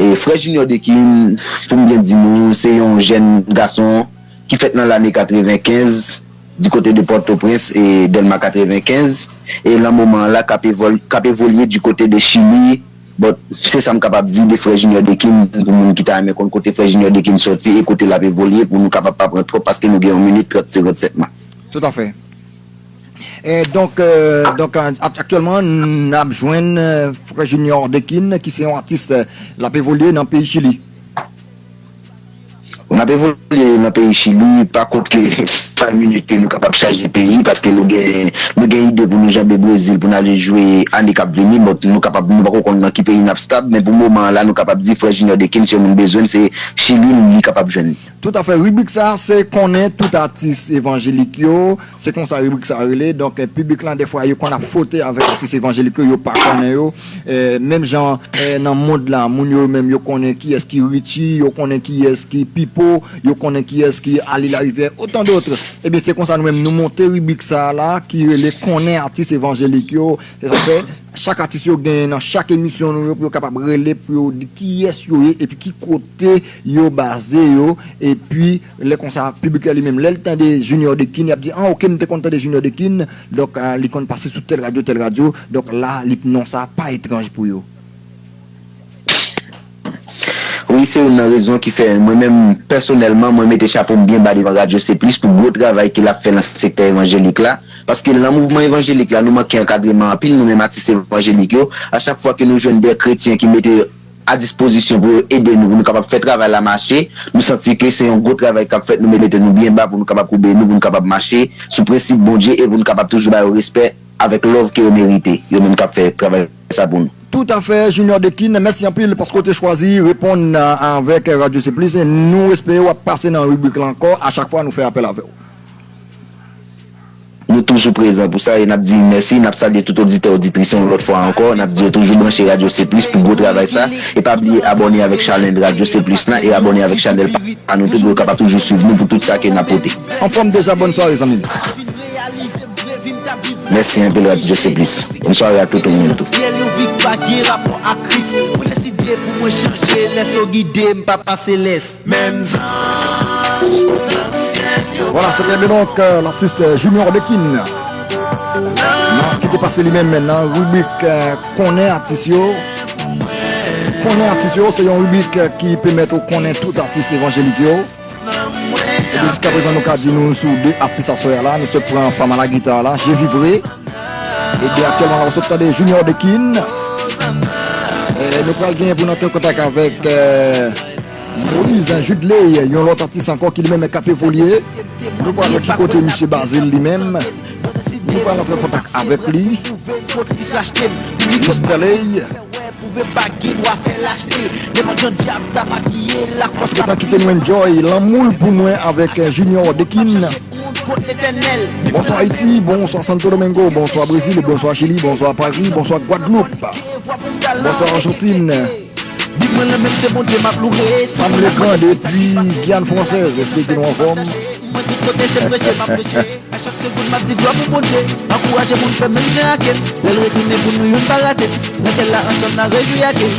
e frè Junior Dekin, pou m byen di nou, se yon jèn gason ki fèt nan lane katrevenkenz, di kote de Pòtoprens e Dèlma katrevenkenz, e nan moman an la, k ap evol-, k ap evolye di kote de Chili. Bon, se sa m kapab di de frè Junior Dekin, pou moun ki ta renmen konn kote frè Junior Dekin sòti e kote l ap evolye, pou nou kapab pa pran twòp, paske nou gen yon minit trant segonn sèlman. Toutafè. E donk, euh, donk, euh, ak-, aktyèlman, n ap jwenn, euh, frè Junior Dekin, ki se yon atis, euh, l ap evolye nan peyi Chili. N ap evolye nan peyi Chili, pa kont ke sa minit ke nou kapab chanje peyi, paske nou gen, nou gen ide pou nou janbe Brezil, pou n ale jwe ane k ap vini, bon, nou kapab, nou pako konn nan ki peyi n ap stab, men pou moman an la, nou kapab di frè Junior Dekin, si yon moun bezwen l, se Chili, li kapab jwenn. Toutafè, ribrik sa a, se konnen tout atis evanjelik yo, se konsa ribrik sa a rele. Donk, eh, piblik lan, dèfwa, yo konn ap fwote avèk atis evanjelik yo, yo pa konnen yo. Eh, menm jan, eh, nan mond la, moun yo menm, yo konnen kiyès ki Richie, yo konnen kiyès ki Pipo, yo konnen kiyès ki Ali Larivière, autant d'autres. Ebyen, se konsa nou menm, nou monte ribrik sa a la, ki rele konnen atis evanjelik yo. Se sa k fè, chak atis yo genyen nan chak emisyon nou yo pou yo kapab rele, pou yo di kiyès yo ye, epi ki kote yo baze yo, epi lè konsa, piblik la li menm, lè l tande Junior Dekin, y ap di, ah, ok, m te konn tande Junior Dekin, donk, ah, li konn pase sou tèl radyo, tèl radyo, donk la, li, non sa pa etranj pou yo. Wi, se youn nan rezon ki fè mwen menm, pèsonèlman, mwen mete chapo m byen ba devan Radyo Seplis pou gwo travay ke l ap fè nan sektè evanjelik la. Paske nan mouvman evanjelik la, nou manke ankadreman anpil, nou menm atis evanjelik yo. A chak fwa ke nou jwenn de kretyen ki mete a dispozisyon pou yo ede nou, pou nou kapab fè travay la mache, nou santi ke se yon gwo travay k ap fèt, nou mete nou byen ba pou nou kapab koube nou, pou nou kapab mache sou prensip Bondye e pou nou kapab toujou ba yo respè avèk love ke yo merite, yo menm k ap fè travay sa pou nou. Toutafè, Junior Dekin, mèsi anpil paske w te chwazi reponn, a, avèk Radyo Seplis. Nou espere w ap pase nan ribrik la ankò a chak fwa nou fè apèl avè w. Nou toujou prezan pou sa e n ap di mèsi, n ap salye tout oditè, oditris yon lòt fwa ankò, n ap di yo toujou branche Radyo Seplis pou gwo travay sa, e pa bliye abòne avèk chanèl Radyo Seplis lan e abòne avèk chanèl pa nou tou pou yo kapab toujou swiv nou pou tout sa ke n ap pote. Anfòm deja, bòn sware zanmi m. Mèsi anpil Radyo Seplis. Bòn sware a tout moun tou. Fidèl yon vi k pa gen rapò ak Kris. Mwen deside pou mwen chanje, lèse w gide m, Papa Selès. Menm zanj nan syèl yo. Voilà, c'était donc, euh, l'artiste Junior Dekin. Nan, ki te pase li menm nan ribrik, euh, konnen atis yo. Konnen atis yo, se yon ribrik, euh, ki pèmèt ou konnen tout atis evanjelik yo. Epi jiskaprezan nou ka di nou sou de atis aswè a la, nou sot pran fanm a la gita la, Je Vivrai. Epi aktyèlman la, nou sot tande Junior Dekin. Nou pral genyen pou n antre an kontak avèk, euh, Moïse Judley, yon lòt atis ankò ki li menm k ap evolye. Nou pral wè ki kote misye baze l li menm. Nou pral antre an kontak avèk li. Mister Ley. Antretan, kite nou enjoy lanmou l pou mwen avèk, euh, Junior Dekin. Bonswa Ayiti, bonswa Santo Domingo, bonswa Brezil, bonswa Chili, bonswa Paris, bonswa Gwadloup, bonswa Ajantin. Sam Legrand depi Giyàn Fransèz, espere ke nou anfòm. A chak segonn m ap di glwa pou Bondye. Ankouraje moun fè menm jan ak m. Lè l retounen pou nou youn pa rate. Nan syèl la ansanm n a rejwi ak li.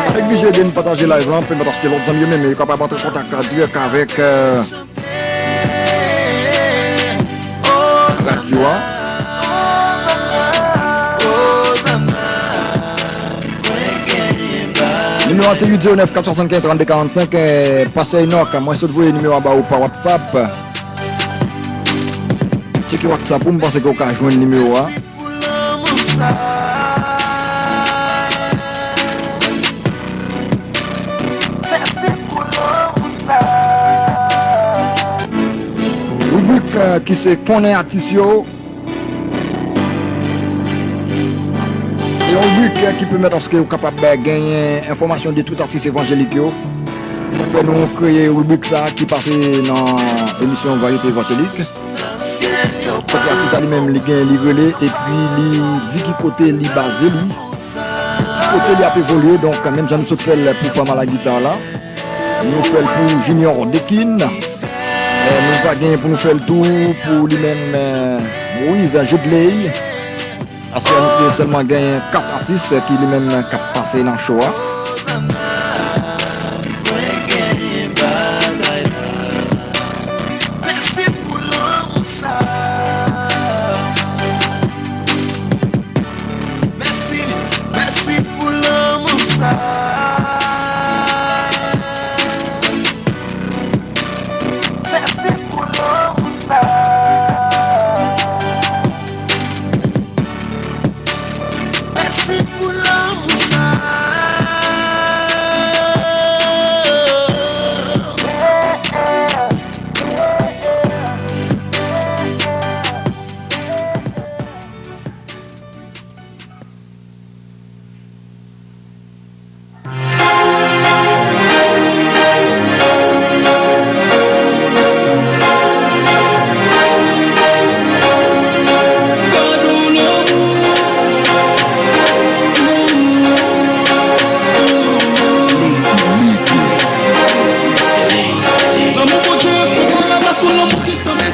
Pa neglije de n pataje live lan, pèmèt aske lòt zanmi yo menm yo kapab antre an kontak dirèk avèk, euh, radyo a. Nimewo a se uit zewo nèf kat swasannkenz trannde karannsenk, eh, Pastè Enock, mwen sot voye nimewo a ba ou pa WhatsApp. Tcheke WhatsApp ou, m panse ke w ka jwenn nimewo a. Ribrik, eh, ki se konnen atis yo. Se yon ribrik ki pèmèt aske ou kapab genyen enfòmasyon de tout atis evanjelik yo. Se sa k fè nou kreye ribrik sa a ki pase nan emisyon Varyete Evanjelik. Kote atis la li menm li gen, li rele, epi li di ki kote li baze li, ki kote li ap evolye. Donk, menm jan nou sot fè l pou Fama la gita la, nou fè l pou Junior Dekin. Eh, nou va genyen pou nou fè l tou pou li menm, eh, Moïse Judley. Aswè a nou te sèlman genyen kat atis ki li menm k ap pase nan show a.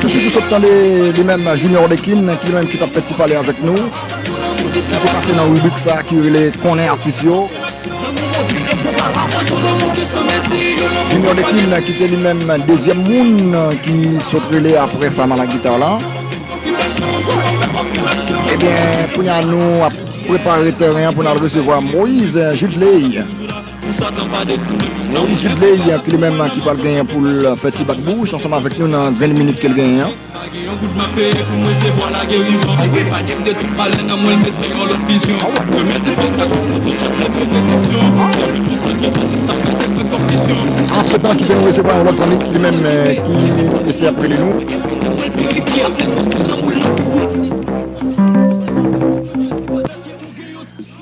Touswit nou sot tande li menm Junior Dekin, ki li menm ki t ap fè ti pale avèk nou. Ki te pase nan ribrik sa a ki rele konnen atis yo. Junior Dekin ki te li menm dezyèm moun ki sot rele apre Fama la gita la. Ebyen, kounye a nou ap prepare tèren an pou n al resevwa Moïse Judley. Moïse Judley ki li menm ki pral genyen pou l fè ti bat bouch ansanm avèk nou nan grenn minit ke l genyen an. Pa gen yon goud m ap peye pou mwen, se vwa lagerizon. Li prepare m de tout malè nan mwen, l mete yon lòt vizyon. Mwen mete plis chak jou pou tout sòt de benediksyon. Sèl pou tout lòt yo pase sa, pa de pran kòm misyon. Antretan, kite nou resevwa yon lòt zanmi ki li menm, eh, ki eseye ap rele nou.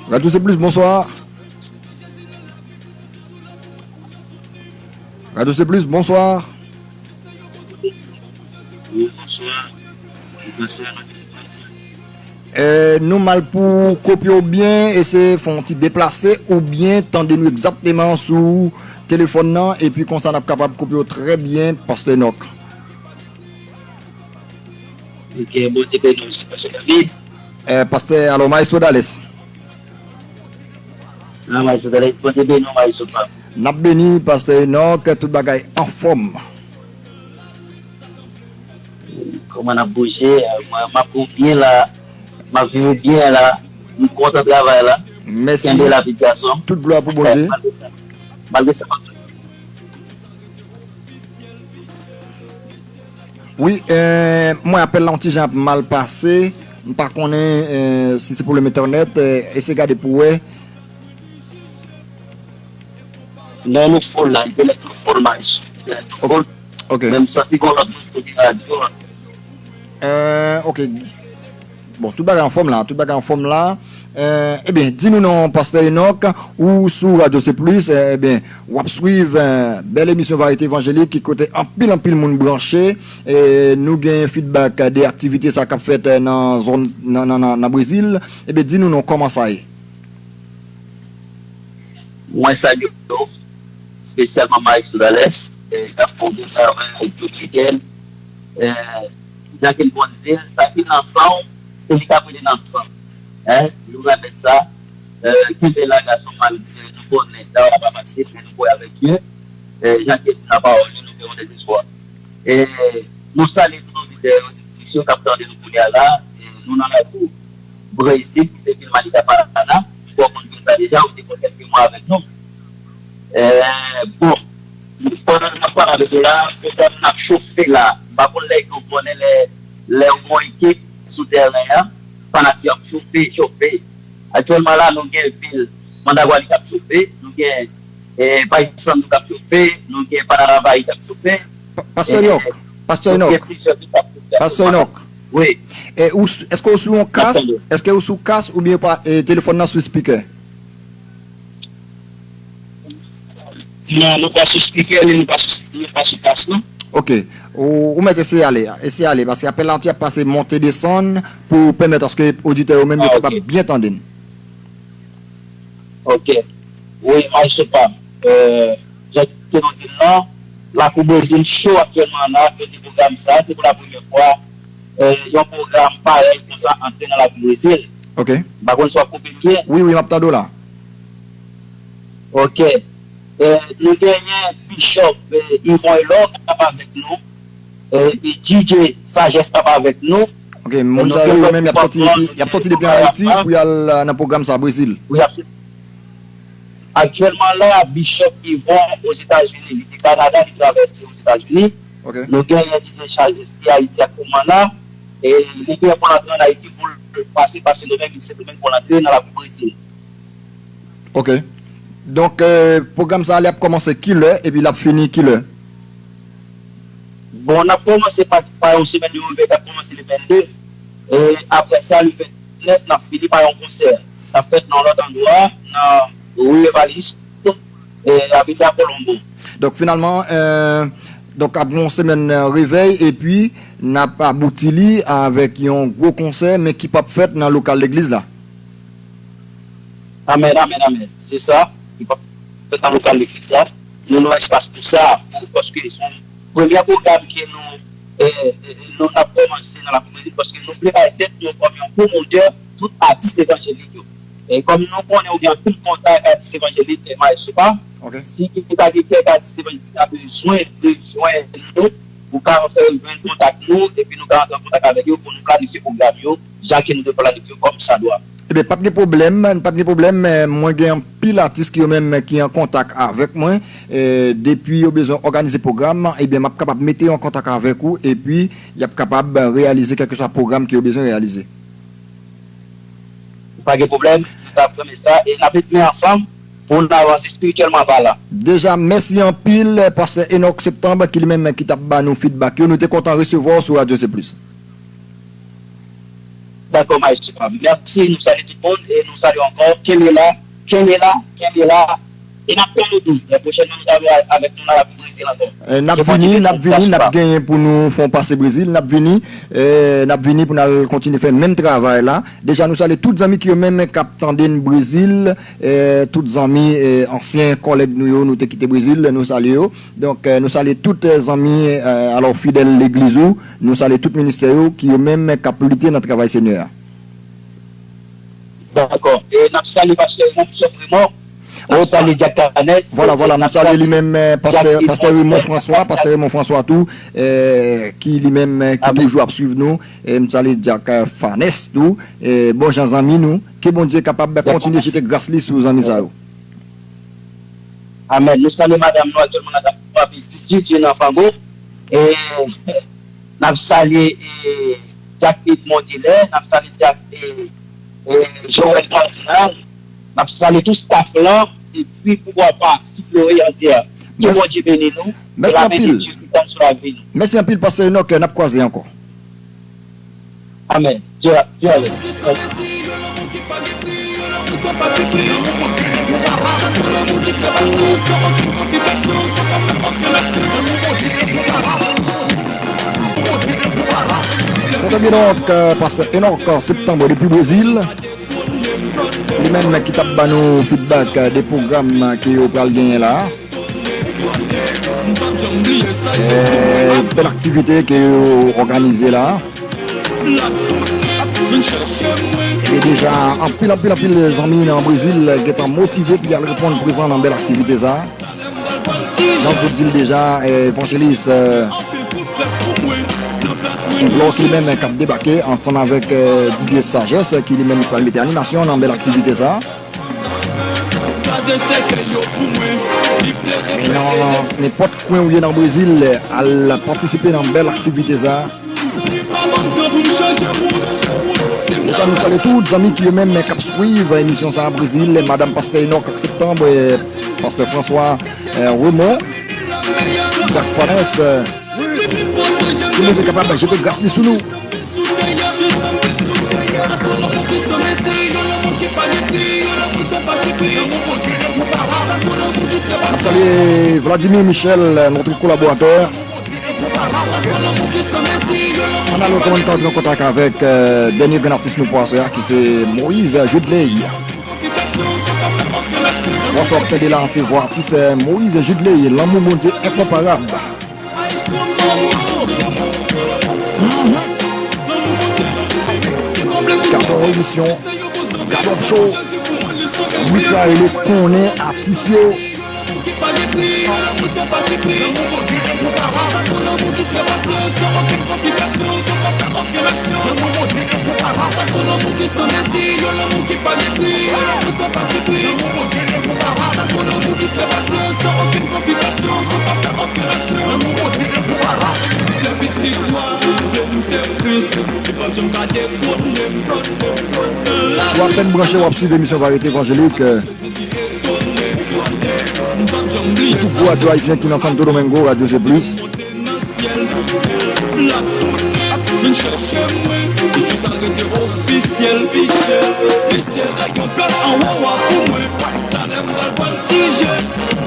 Radyo Se Plis, bonswa. Radyo Se Plis, bonswa. Wi, bonswa. Wi, bonswa. Eh, nou mal pou kopye w byen, eseye fè yon ti deplase oubyen tande nou egzakteman sou telefòn nan, epi konsa n ap kapab koupe w trè byen, Pastè Enòk. Ok, Bondye beni w, se Pastè David. Eh, Pastè, alò, Maestro Dales. Ah, Maestro Dales, Bondye beni w, Maestro Pam. N ap beni, Pastè Enòk, tout bagay anfòm. Kòman n ap bouje? Mwen, m ap viv byen la. M ap viv byen la. M kontan travay la. Mèsi. Kenbe la, pitit gason. Tout glwa pou Bondye. Malgre sa, malgre sa, m ap pase. Wi, eh, mwen apèl la yon ti jan ap mal pase. M pa konnen, eh, si se pwoblèm entènèt, eh, eseye gade pou wè. Non, nou full la, entènèt nou full, Maestro. Entènèt nou full. Ok. Men m santi gon lòt moun kote radyo a. Eh, ok. Bon, tout bagay anfòm la, tout bagay anfòm la. Eh, ebyen, di nou non, Pastè Enòk, ou sou Radyo Seplis, eh, ebyen, w ap swiv, eh, bèl emisyon Varyete Evanjelik ki kote anpil, anpil moun branche. Eh, nou gen feedback de aktivite sa k ap fèt, eh, nan zòn, nan, nan, nan, nan Brezil. Ebyen, di nou non, kòman sa ye? Mwen salye w, espesyalman Maestro Dales, eh, k ap fè yon bon travay tout wikenn. Eh, jan ke n konn di l, sa ki nan san w, se li k ap rete nan san w. Hein? Nou renmen sa. Eh, kenbe la, gason, malgre nou konnen travay la pa fasil, men nou kwè avèk Dye. Eh, jan ke di nan pawòl li, nou gen yon dezespwa. E nou salye tout oditè yo, oditris yo k ap tande nou kounye a la. E nou nan lakou Brezil, ki se vil Malika Paraná. M kwè w konn vil sa deja, ou te fè kèlke mwa avèk nou. E, bon, pandan n ap pale avèk nou la, pwogram nan ap chofe la. M pa konn lè yo konnen lè, lè yon ekip sou tèren an, fanatik ap chofe, chofe. Aktyèlman la, nou gen vil Mandagwali k ap chofe, nou gen, e, Paysandú k ap chofe, nou gen Paranavaí k ap chofe. Pa- Pastè Enòk, Pastè Enòk, Pastè Enòk. Wi. E ou s- èske ou sou yon kas? Èske ou sou kas oubyen pa, e, telefòn nan sou speaker? Non, nou pa sou speaker, ni nou pa sou, nou pa sou kas, non. Ok. Ou, ou mèt eseye ale, eseye ale, paske apèl la ti ap pase monte desann pou pèmèt aske oditè yo menm yo kapab byen tande n. Ok. Wi, Maestro Pam. Euh, jan ke nou di l lan, lakou Brezil cho aktyèlman la, yo di pwogram sa, se pou la premyè fwa, euh, yon pwogram parèy konsa antre nan lakou Brezil. Ok. M pa konn si w ap koupe m byen. Wi, wi, m ap tande w la. Ok. Euh, nou genyen Bishop, euh, Yvon Elor k ap avèk nou. Epi D J Sajès k ap avèk nou. Ok, moun sa yo menm, y ap sòti depi, y ap sòti depi an Ayiti pou y al, euh, nan pwogram sa, Brezil. Wi, y ap sòti. Aktyèlman la, Bishop Yvon Ozetazini, li te Kanada, li travèse Ozetazini. Ok. Nou genyen D J Sajès ki Ayiti aktyèlman la. E li gen pou l antre an Ayiti pou l pase pa Sendomeng, Sendomeng pou l antre nan lakou Brezil. Ok. Donk, euh, pwogram sa a, li ap kòmanse kilè epi l ap fini kilè? Bon, n ap kòmanse pa, pa yon semèn de revèy k ap kòmanse le vennde. E apre sa, le vennèf, n ap fini pa yon konsè. L ap fèt nan lòt andwa, nan Ri Evarist, e, Avenida Kolonbo. Donk, finalman, euh, donk, ap gen yon semèn, euh, revèy, epi n ap abouti li avèk yon gwo konsè, men ki p ap fèt nan lokal legliz la. Amèn, amèn, amèn. Se sa, li p ap fèt nan lokal legliz la. Nou, nou espas pou sa, pou, paske se yon premye pwogram ke nou, eh, eh, nou, n ap kòmanse nan lakou Brezil, paske nou vle bay tèt nou kòm yon pwomotè tout atis evanjelik yo. E kòm nou konnen ou gen anpil kontak atis evanjelik, eh, Maestro Pam, si gen ta gen kèk atis evanjelik ki ta bezwen rejwenn nou, ou ka fè yo jwenn kontak nou, epi nou ka antre an kontak avèk yo pou nou planifye pwogram yo, jan ke nou te planifye kòm sa dwa. Ebyen, p ap gen pwoblèm, p ap gen pwoblèm, men mwen gen anpil atis ki yo menm ki an kontak avèk mwen. E, depi yo bezwen òganize pwogram, ebyen, m ap kapab mete yo an kontak avèk ou, epi y ap kapab reyalize kèlkeswa pwogram ke yo bezwen reyalize. Pa gen pwoblèm, nou t ap renmen sa, e n ap met men ansanm pou n avanse espirityèlman palan. Deja, mèsi anpil, Pastè Enoch Septembre, ki li menm ki t ap ba nou feedback yo. Nou te kontan resevwa w sou Radyo Seplis. Dakò, Maestro Pam. Mèsi, nou salye tout moun e nou salye ankò. Kenbe la, kenbe la, kenbe la. E n ap tann nou tou. Lè pwochènman nou travay avèk nou, n ap vin Brezil ankò. Eh, n ap vini, n ap vini, n ap genyen pou nou fè yon pase Brezil, n ap vini, eh, n ap vini pou n al kontinye fè menm travay la. Deja, nou salye tout zanmi ki yo menm k ap tande n Brezil, eh, tout zanmi, eh, ansyen kòlèg nou yo, nou te kite Brezil, nou salye yo. Donk, eh, nou salye tout, eh, zanmi, eh, alò, fidèl legliz ou, nou salye tout ministè yo ki yo menm k ap lite nan travay Senyè a. Dakò. E n ap salye pastè Womson Raymond. N ap salye Dyak Kanès. Vwala, vwala, m ap salye li menm, eh, pastè, pastè Raymond François, pastè Raymond François tou, eh, ki li menm, eh, ki toujou ap swiv nou. E m salye Dyak, eh, Fanès tou. Eh, bon jan zanmi nou. Ke Bondye kapab kontinye jete gras li sou zanmi sa yo. Amèn. Nou salye madanm nou ak tout moun nan Didye nan Fango. E n ap salye, e, Dyak Edmond Hilaire, n ap salye Dyak, e, e, Joël Cardinal, n ap salye tout staff lan, epi poukwa pa Siklore Andyè. Ke Bondye beni nou, e la men de Dye ki tann sou lavi nou. Mèsi anpil, pastè Enoch, n ap kwaze ankò. Amèn. Dye, Dye avèk nou. Se te byen donk, euh, pastè Enoch Septembre depi Brezil. Li menm ki t ap ba nou feedback, euh, de pwogram, euh, ke yo pral genyen la. Eh, bèl aktivite ke yo òganize la. E deja, anpil, anpil, anpil zanmi nan Brezil gentan motive pou y al reponn prezan nan bèl aktivite sa. Jan m sot di l deja, eh, evanjelis, eh, Envlò ki li menm k ap debake ansanm avèk, eh, Didier Sagesse ki li menm pral mete animasyon nan bèl aktivite sa. E nan nenpòt kwen ou ye nan Brezil, al patisipe nan bèl aktivite sa. Deja nou salye tout zanmi ki yo menm k ap swiv emisyon sa a Brezil, madanm pastè Enoch Septembre, pastè François, eh, Raymond, Jack Fanes, eh, Ke Bondye kapab jete gras li sou nou. N ap salye Vladimir Michel, notre collaborateur. Ann ale kòman n ka antre an kontak avèk, euh, dènye grenn atis nou pou aswè a, ki se Moïse Judley. Vwa sa w ap tande la, se vwa atis, euh, Moïse Judley, Lanmou Bondye enkonparab. Gade yon emisyon, gade yon show. Remix la rele Konnen Atis yo. Si w apèn branche, w ap swiv emisyon Varyete Evanjelik, euh, sou gwo radyo ayisyen ki nan Santo Domingo, Radyo Zeplis.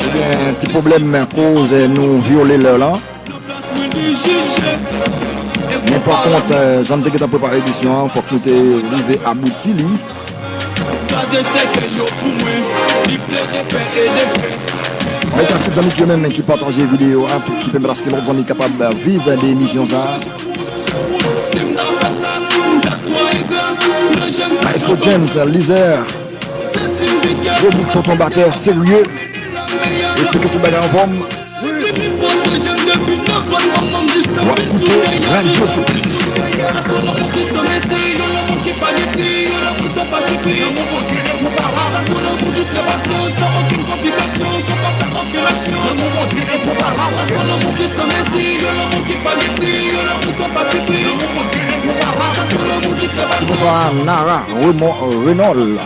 Ebyen, ti pwoblèm koz nou vyole lè lan. Men pa kont, euh, jan n te gentan prepare emisyon an, fòk nou te rive abouti li. Mèsi a tout zanmi ki yo menm ki pataje videyo a, ki pèmèt aske lòt zanmi kapab viv de emisyon sa a. Maestro James, Lizer, gwo bout tonton batè serye. Respekte tout bagay anfòm. W ap koute Radyo Seplis. Bonswa Nara Remo- Renol.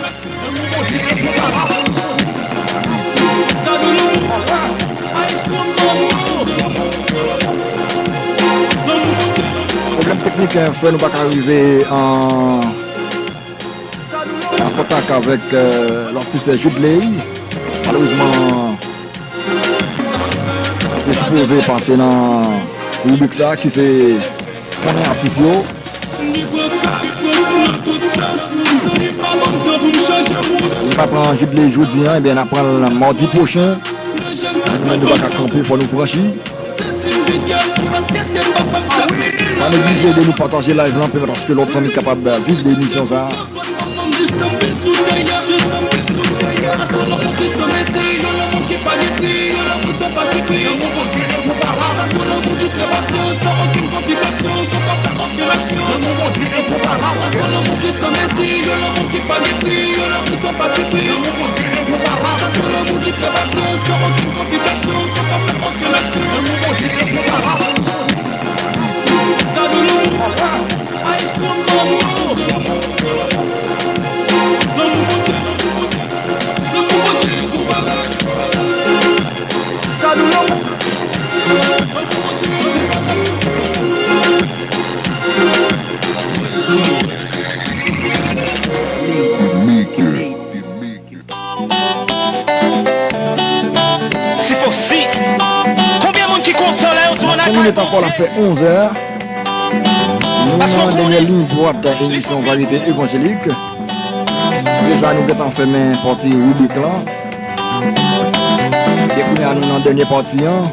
Pwoblèm teknik, eh, fè nou pa ka rive an, an kontak avèk, eh, latis Judley. Malerezman, Poze pase nan ribrik sa ki se konnen atis yo. Nou pa pran jible jodi an, ebyen n ap pran l madi pwochen. Nou menm nou pa ka kanpe, fò nou franchi. Pa neglije ede nou pataje live lan, pèmèt aske lòt zanmi kapab viv de emisyon sa. Si fo si. Konbyen moun ki kontan lè yo di moun ak minit ankò l ap fè onz è. Nou nan dènyè liy dwat emisyon Varyete Evanjelik. Deja nou gentan fèmen pati ribrik lan. Ebyen kounye a nou nan dènyè pati an.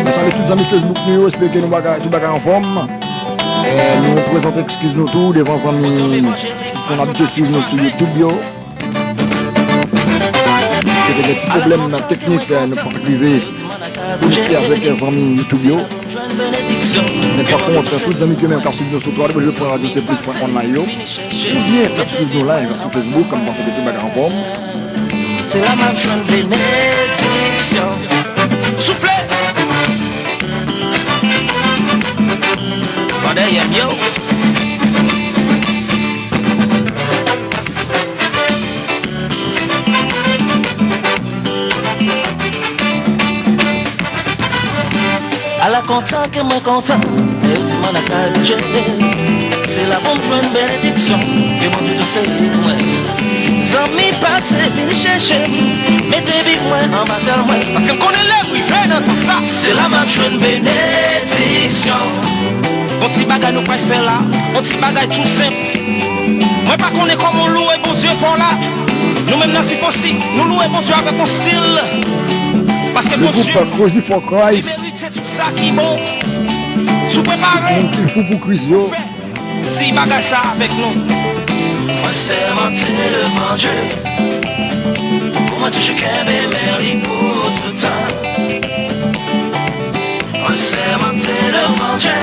Nou salye tout zanmi Facebook nou yo, espere ke nou bagay, tout bagay anfòm. Eh, nou prezante ekskiz nou tou devan zanmi ki konn abitye swiv nou sou YouTube yo. Paske te gen ti pwoblèm teknik, eh, nou pa t rive konekte avèk, eh, zanmi YouTube yo. Men pa kont, tout zanmi ki menm k ap swiv nou sou w w w pwen radyo se plis pwen online yo, oubyen k ap swiv nou live sou Facebook, m panse ke tout bagay anfòm. Se la m ap jwenn benediksyon. Soufle! Pran dèyè m, yo. Ala kontan ke mwen kontan, lè yo di m ann al ka Dye. Se la pou m jwenn benediksyon ke Bondye tou seri pou mwen. Zanmi pase vin chèche m, mete Bib mwen anba zèl mwen. Paske m konnen lè m rive nan tan sa, se la m ap jwenn benediksyon. Yon ti bagay nou pral fè la, yon ti bagay tou senp. Mwen pa konnen kòman w louwe Bondye pa w la. Nou menm nan Sifosi, nou louwe Bondye avèk yon stil. Paske Bondye, li merite tout sa ki bon. Si w prepare, moun ki fou pou Kris yo, fè ti bagay sa avèk nou. Mwen sèmante devan Dye pou mwen toujou kenbe men li pou tout tan. Mwen sèmante devan Dye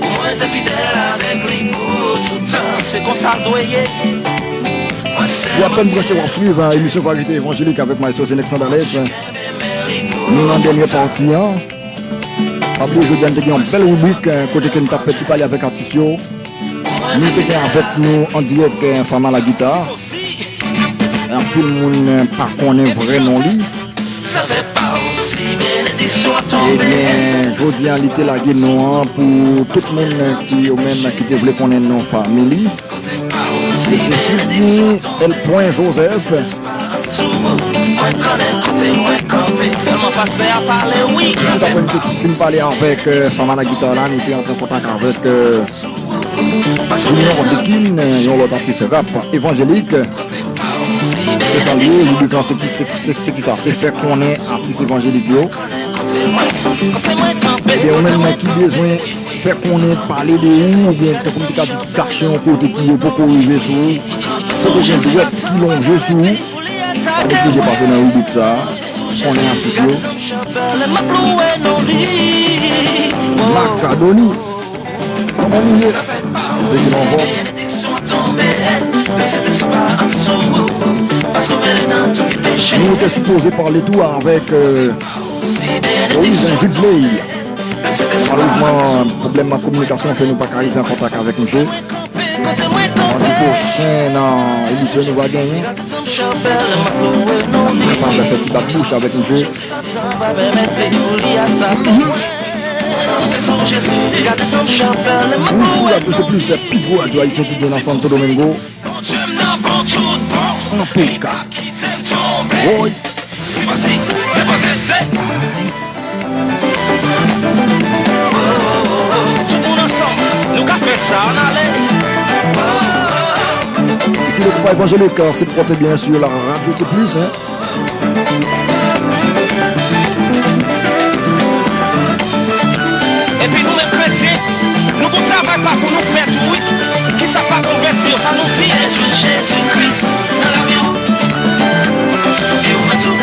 pou mwen rete fidèl avèk li pou tout tan. Se konsa l dwe ye. Si w apèn branche, w ap swiv, eh, emisyon Varyete Evanjelik avèk Maestro Senex Sandales. Nou nan dènyè pati an. Pa bliye, jodi a, nou te gen yon bèl ribrik, eh, kote ke nou t ap fè ti pale avèk atis yo. Nou te gen avèk nou an dirèk, eh, Fama Lagita. Anpil moun, eh, pa konnen vrè non li. Ebyen, jodi a, li te lage non an pou tout moun, eh, ki yo menm ki te vle konnen non fanmi li. Se, se Fidny L. Joseph. Sèlman pastè a pale, wi. Tout apre nou te fin pale avèk, eh, Fama Lagita la, nou te antre an kontak avèk, eh, Junior Dekin, eh, yon lòt atis rap evanjelik. Se sa l ye, ribrik lan se ki, se, se, se ki sa? Se fè konnen atis evanjelik yo. Ebyen, ou menm ki bezwen fè konnen, pale de ou, oubyen tankou m te ka di ki kache yon kote ki yo poko rive sou ou, poko gen dwèt ki lonje sou ou, pa neglije pase nan ribrik sa a, konnen atis yo. Makadoni, kòman nou ye? Èske nou anfòm? Nou te sipoze pale tou avèk, eh, Moïse Judeley. Malerezman, pwoblèm kominikasyon fè nou pa ka rive an kontak avèk misye. Madi pwochen nan emisyon nou va genyen. Nou kapab fè ti bat bouch avèk misye. Ou sou radyo se plis, pi gwo radyo ayisyen ki gen nan Santo Domingo. Anpil ka. Woy. Le groupe évangélique, euh, se pote byen sou la radyo Ti Plis, hein. Epi nou menm kretyen, nou gon travay pa pou nou fè tou wi. Kisa pa konvèti yo, sa nou di? Jezi Kris nan lavi w. E ou menm tou.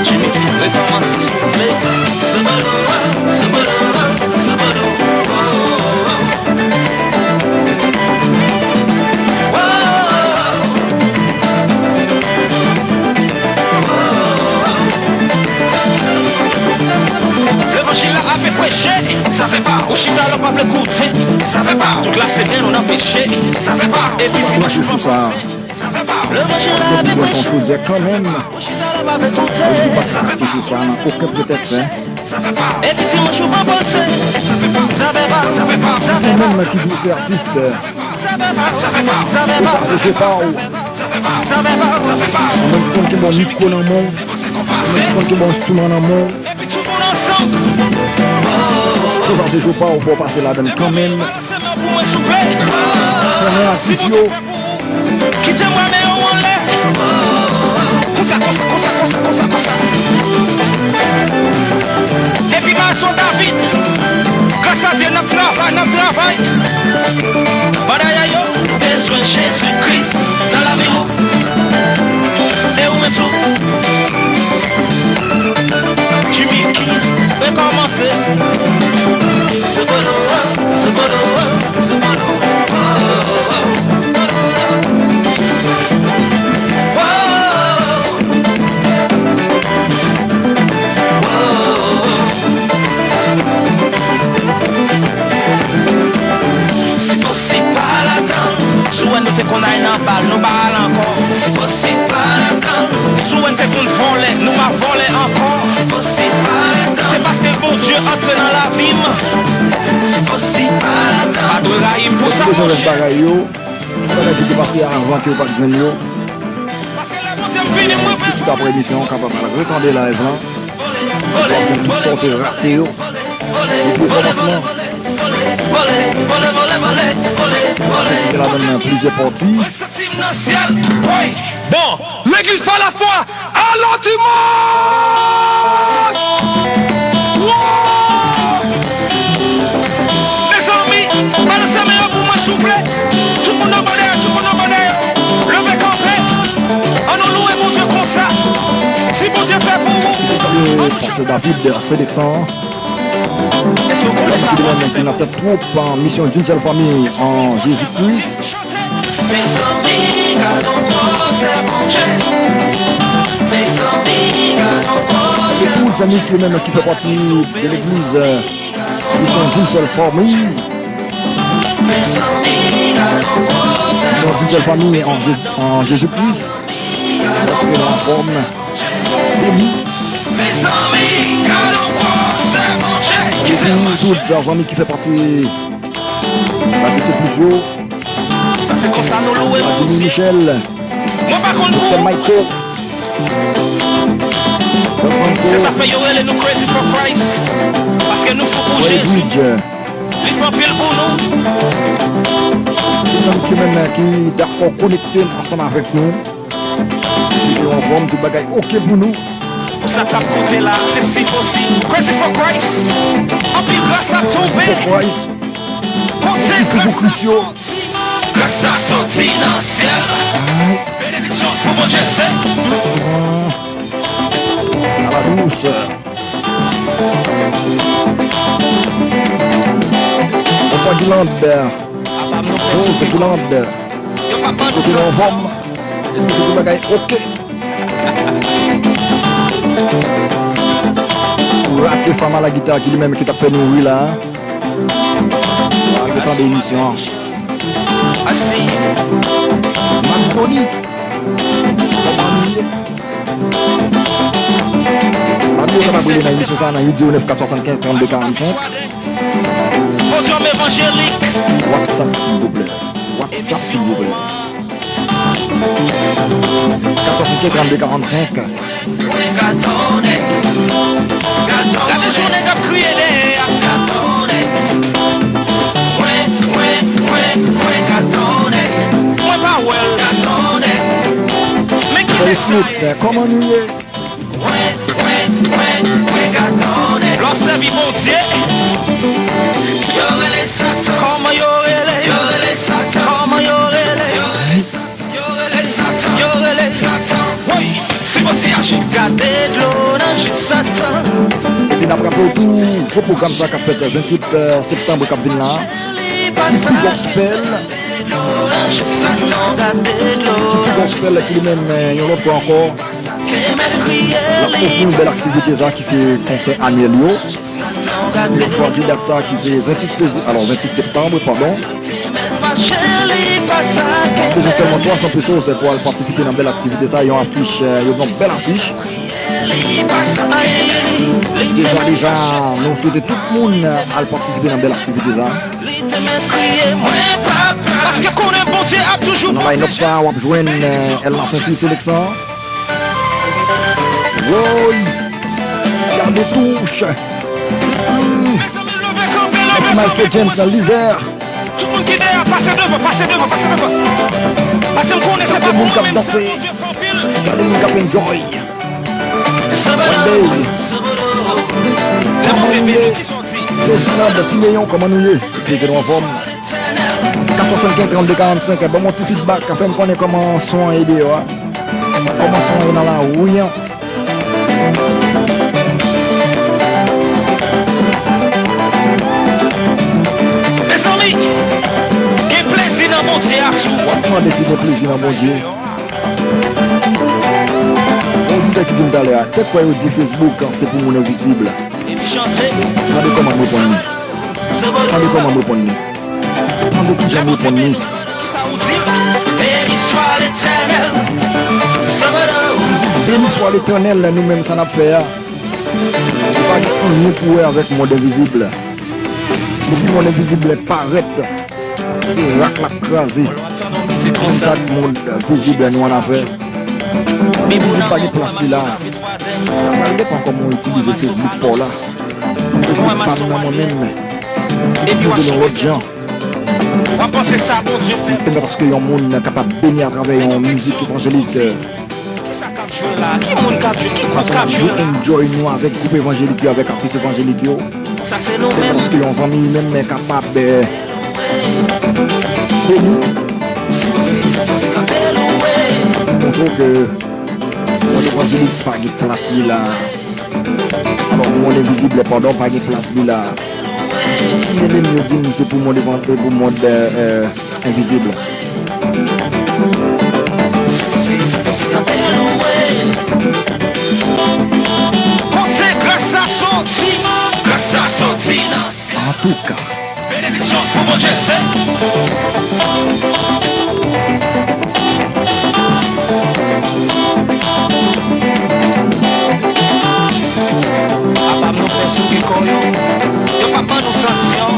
Jimmy, rekòmanse souple. Sabado, sabado, sabado. Levanjil la ap preche, sa fè pa. Ou chita la, ou pa vle koute, sa fè pa. Tout la semèn ou nan peche, sa fè pa. Epi dimanch ou konfese, sa fè pa. Levanjil la ap preche, ou chita la, ou pa vle koute, sa fè pa. Ou pa ka kite cho sa nan okenn pretèks, hein. Epi dimanch ou pa panse. Ou menm nan ki di w se atis, euh, cho sa se cho pa w. Ou menm ki konn kenbe yon mikwo nan men w, ou menm ki konn kenbe yon enstriman nan men w, cho sa se cho pa w, fò w pase ladan l kanmenm. Konnen atis yo. Kite m wè men yo anlè. Konsa, konsa, konsa, konsa, konsa, konsa. Epi Maestro David, gras a Dye, n ap travay, n ap travay. Bagay yo. Bezwen Jezi Kris nan lavi w. E ou menm tou. Jimmy Keys, rekòmanse. Sabado, sabado, sabado. Si posib pa al atann. Si w wè nou te konn al nan bal, nou pa al ankò. Si posib pa al atann. Si w wè n te konn vòlè, nou pa vòlè ankò. Si posib pa al atann. Se paske Bondye antre nan lavi m. Si posib pa al atann. Pa dwe rayi m pou sa, monchè. Bagay yo, bagay ki te pase avan ke w pa t jwenn yo. Paske lè Bondye m vini, mwen vle. Tousuit apre emisyon an, w kapab al retande live lan. W ap jwenn tout sa w te rate yo. Depi okòmansman. Sa ki gen ladan l nan plizyè pati. Bon, legliz pa lafwa, alò dimanch! Wow! Mezanmi, balanse men yo pou mwen, souple. Tout moun nan bò dèyè, tout moun nan bò dèyè. Leve kanpe. Ann nou louwe Bondye konsa. Si Bondye fè pou ou, ann nou chante. Pastè David Sélexan. Èske w konnen sa Bondye fè pou ou? Ki nan tèt twoup, euh, Mission d'une seule famille en Jésus-Christ. Mezanmi, gad on gwosè Bondye. Mezanmi, gad on gwosè Bondye. Tout zanmi ki menm ki fè pati de l'église, euh, Mission d'une seule famille. Mission d'une seule famille en Jé-, en Jésus-Christ. Èske nou anfòm? Beni. Mezanmi, gad on gwosè Bondye. Epi tout zanmi ki fè pati Radyo Ti Plis yo. Sa se konsa nou louwe Bondye. Vladimir Michel. Mwen pa konn pou ou. Doktè Michael. Frè Franco. Se sa fè yo rele nou Crazy for Christ. Paske nou fou pou Jezi. Li fè anpil pou nou. Tout zanmi ki menm ki dakò konekte ansanm avèk nou. Videyo anfòm, tout bagay oke pou nou. Pou sa k ap koute la, se si posib. Crazy for Christ. Anpil gras ap tonbe. Crazy for Christ. Pote gras la soti. Gras la soti nan syèl. Ay. Benediksyon pou Bondye se. Ala dous. Bonswa, Guilande. Jose Guilande. Kote nou anfòm? Tout bagay oke. Pou rate Fama la gita ki li menm ki t ap fè nou ri la. Al tande emisyon an. Madoni. Kòman nou ye? Pa bliye w kapab rele nan emisyon sa a nan uit zewo nèf kat swasannkenz trannde karannsenk. Podium Évangélique. WhatsApp, silvouplè. WhatsApp, silvouplè. Kat swasannkenz trannde karannsenk. Gade jounen k ap kriye dèyè a. Mwen, mwen, Smith, kòman nou ye? Lè w sèvi Bondye, kòman yo rele? Kòman yo rele? Yo rele Satan. Woy! Si pòs li aji. Gade dlo nan je Satan. Epi n ap raple w tou, gwo pwogram sa k ap fèt venntuit septanm k ap vin la. Tipi Gospel. Tipi Gospel ki li menm, yon lòt fwa ankò, l ap ofri yon bèl aktivite sa ki se konsè anyèl yo. Yo chwazi dat sa ki se venntuit fevri-, alò, venntuit septanm, padon. Bezwen sèlman twa san pesos pou al patisipe nan bèl aktivite sa, yon afich, yon bèl afich. Deja, deja, nou swete tout moun al patisipe nan bèl aktivite sa. Nan line-up sa, w ap jwenn, eh, El Nascencio Selección. Woy! Gade touch! Mm-mm. Mèsi Maestro James Lizer. Tout moun ki dèyè, pase devan, pase devan, pase devan. Pase m konnen se pa pou mwen menm, se Bondye fè anpil. Gade moun k ap enjoy. One day. Kòman nou ye? Josinand Simeon, kòman nou ye? Esplike nou anfòm. Kat swasannkèz trannde karannsenk, ban m yon ti feedback, fè m konnen kòman son an ye deyò a. Kòman son an ye nan lari an. Mezanmi, gen plezi nan Bondye a tou. W ap mande si gen plezi nan Bondye. Yon oditè ki di m talè a, te kwè yo di Facebook se pou moun envizib. Tande kòman m reponn li. Tande kòman m reponn li. Tande kijan m reponn li. Beni swa Letènèl, nou menm sa n ap fè a. Li pa gen anyen pou wè avèk mond envizib. Depi mond envizib parèt, se rak l ap kraze. Menm sa ak mond vizib nou annafè. Mond vizib pa gen plas li la. Sa pral depann kòman w itilize Facebook pa w la. Facebook pa m nan mwen menm. Itilize l yon lòt jan. W ap panse sa Bondye fè. M pèmèt aske yon moun kapab beni atravè yon mizik evanjelik. Ki sa k ap jwe la? Ki moun k ap jwe? Ki gwoup k ap jwe la? Fason nou enjoy nou avèk gwoup evanjelik yo, avèk atis evanjelik yo. Sa se nou menm. Pèmèt aske yon zanmi menm kapab, eh, beni. Montre w ke yon evanjelik pa gen plas li la. Alò, mond envizib, pandan w pa gen plas li la. Gen de moun yo di m se pou mond evan-, pou mond, eh, eh, envizib. Kote gras la soti? Gras la soti nan syèl. Antouka. Benediksyon pou Bondye se. Apa m nou fè souke kò yo. Yo p ap ban nou sanksyon.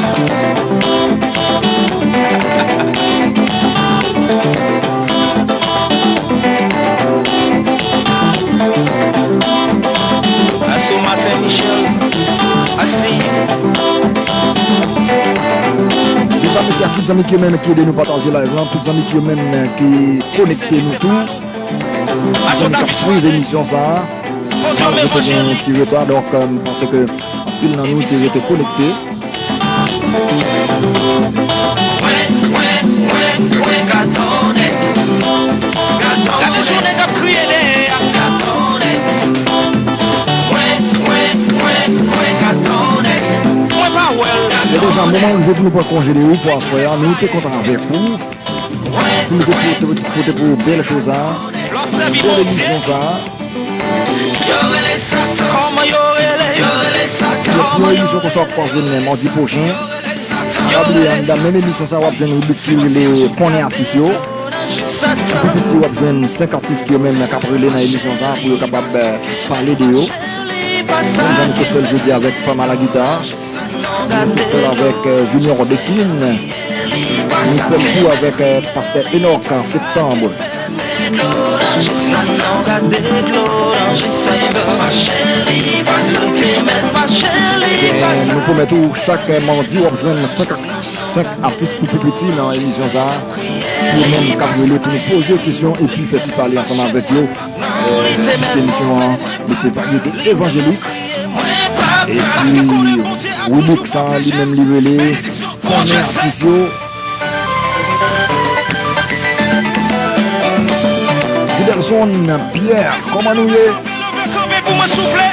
Asou maten, Michel, asi. Deja, mèsi a tout zanmi ki yo menm ki ede nou pataje live lan, tout zanmi ki yo menm ki konekte nou tou. Zanmi k ap swiv emisyon sa a. Malgre te gen yon ti reta, donk, euh, m panse ke anpil nan nou te rete konekte. Gade jan nèg ap kriye dèyè a. Mwen pa wè l. Men deja, moman rive pou nou pran konje de ou pou aswè a. Nou te kontan avèk ou. Pou nou te pote, pote pou bèl cho sa a, bèl emisyon sa a. Yon emisyon konsa w ap kwaze m madi pwochen. Pa bliye, anndan menm emisyon sa a, w ap jwenn ribrik ki rele Konnen Atis yo. Pou pi piti, w ap jwenn senk atis ki yo menm k ap rele nan emisyon sa a pou yo kapab, eh, pale de yo. Menm jan nou sot fè l jodi avèk Fanm a la gita. Nou sot fè l avèk, eh, Junior Dekin. Nou fè l tou avèk, eh, pastè Enoch Septembre. Ebyen, nou pwomèt ou chak, eh, madi w ap jwenn senk, senk atis pou pi piti nan emisyon sa a. Pou yo menm k ap rele pou nou poze yo kesyon epi fè ti pale ansanm avèk yo. Tit emisyon an, li se Varyete Evanjelik. Epi, ribrik sa, li menm, li rele Konnen Atis Yo. Fidelson Pierre, kòman nou ye? Leve kanpe pou mwen, souple.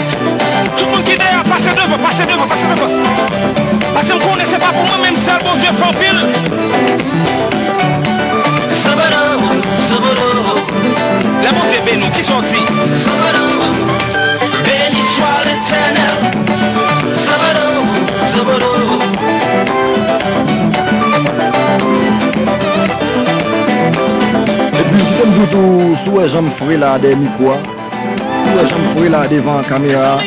Tout moun ki dèyè, pase devan, pase devan, pase devan. Paske m konnen se pa pou mwen menm sèl Bondye fè anpil. Sabado, sabado. Lè Bondye beni w, kisa w di? Sabado, beni swa Letènèl. Sabado, sabado. Epi, kite m di w tou, si w wè jan m fre la dèyè mikwo a, si w wè jan m fre la devan kamera a,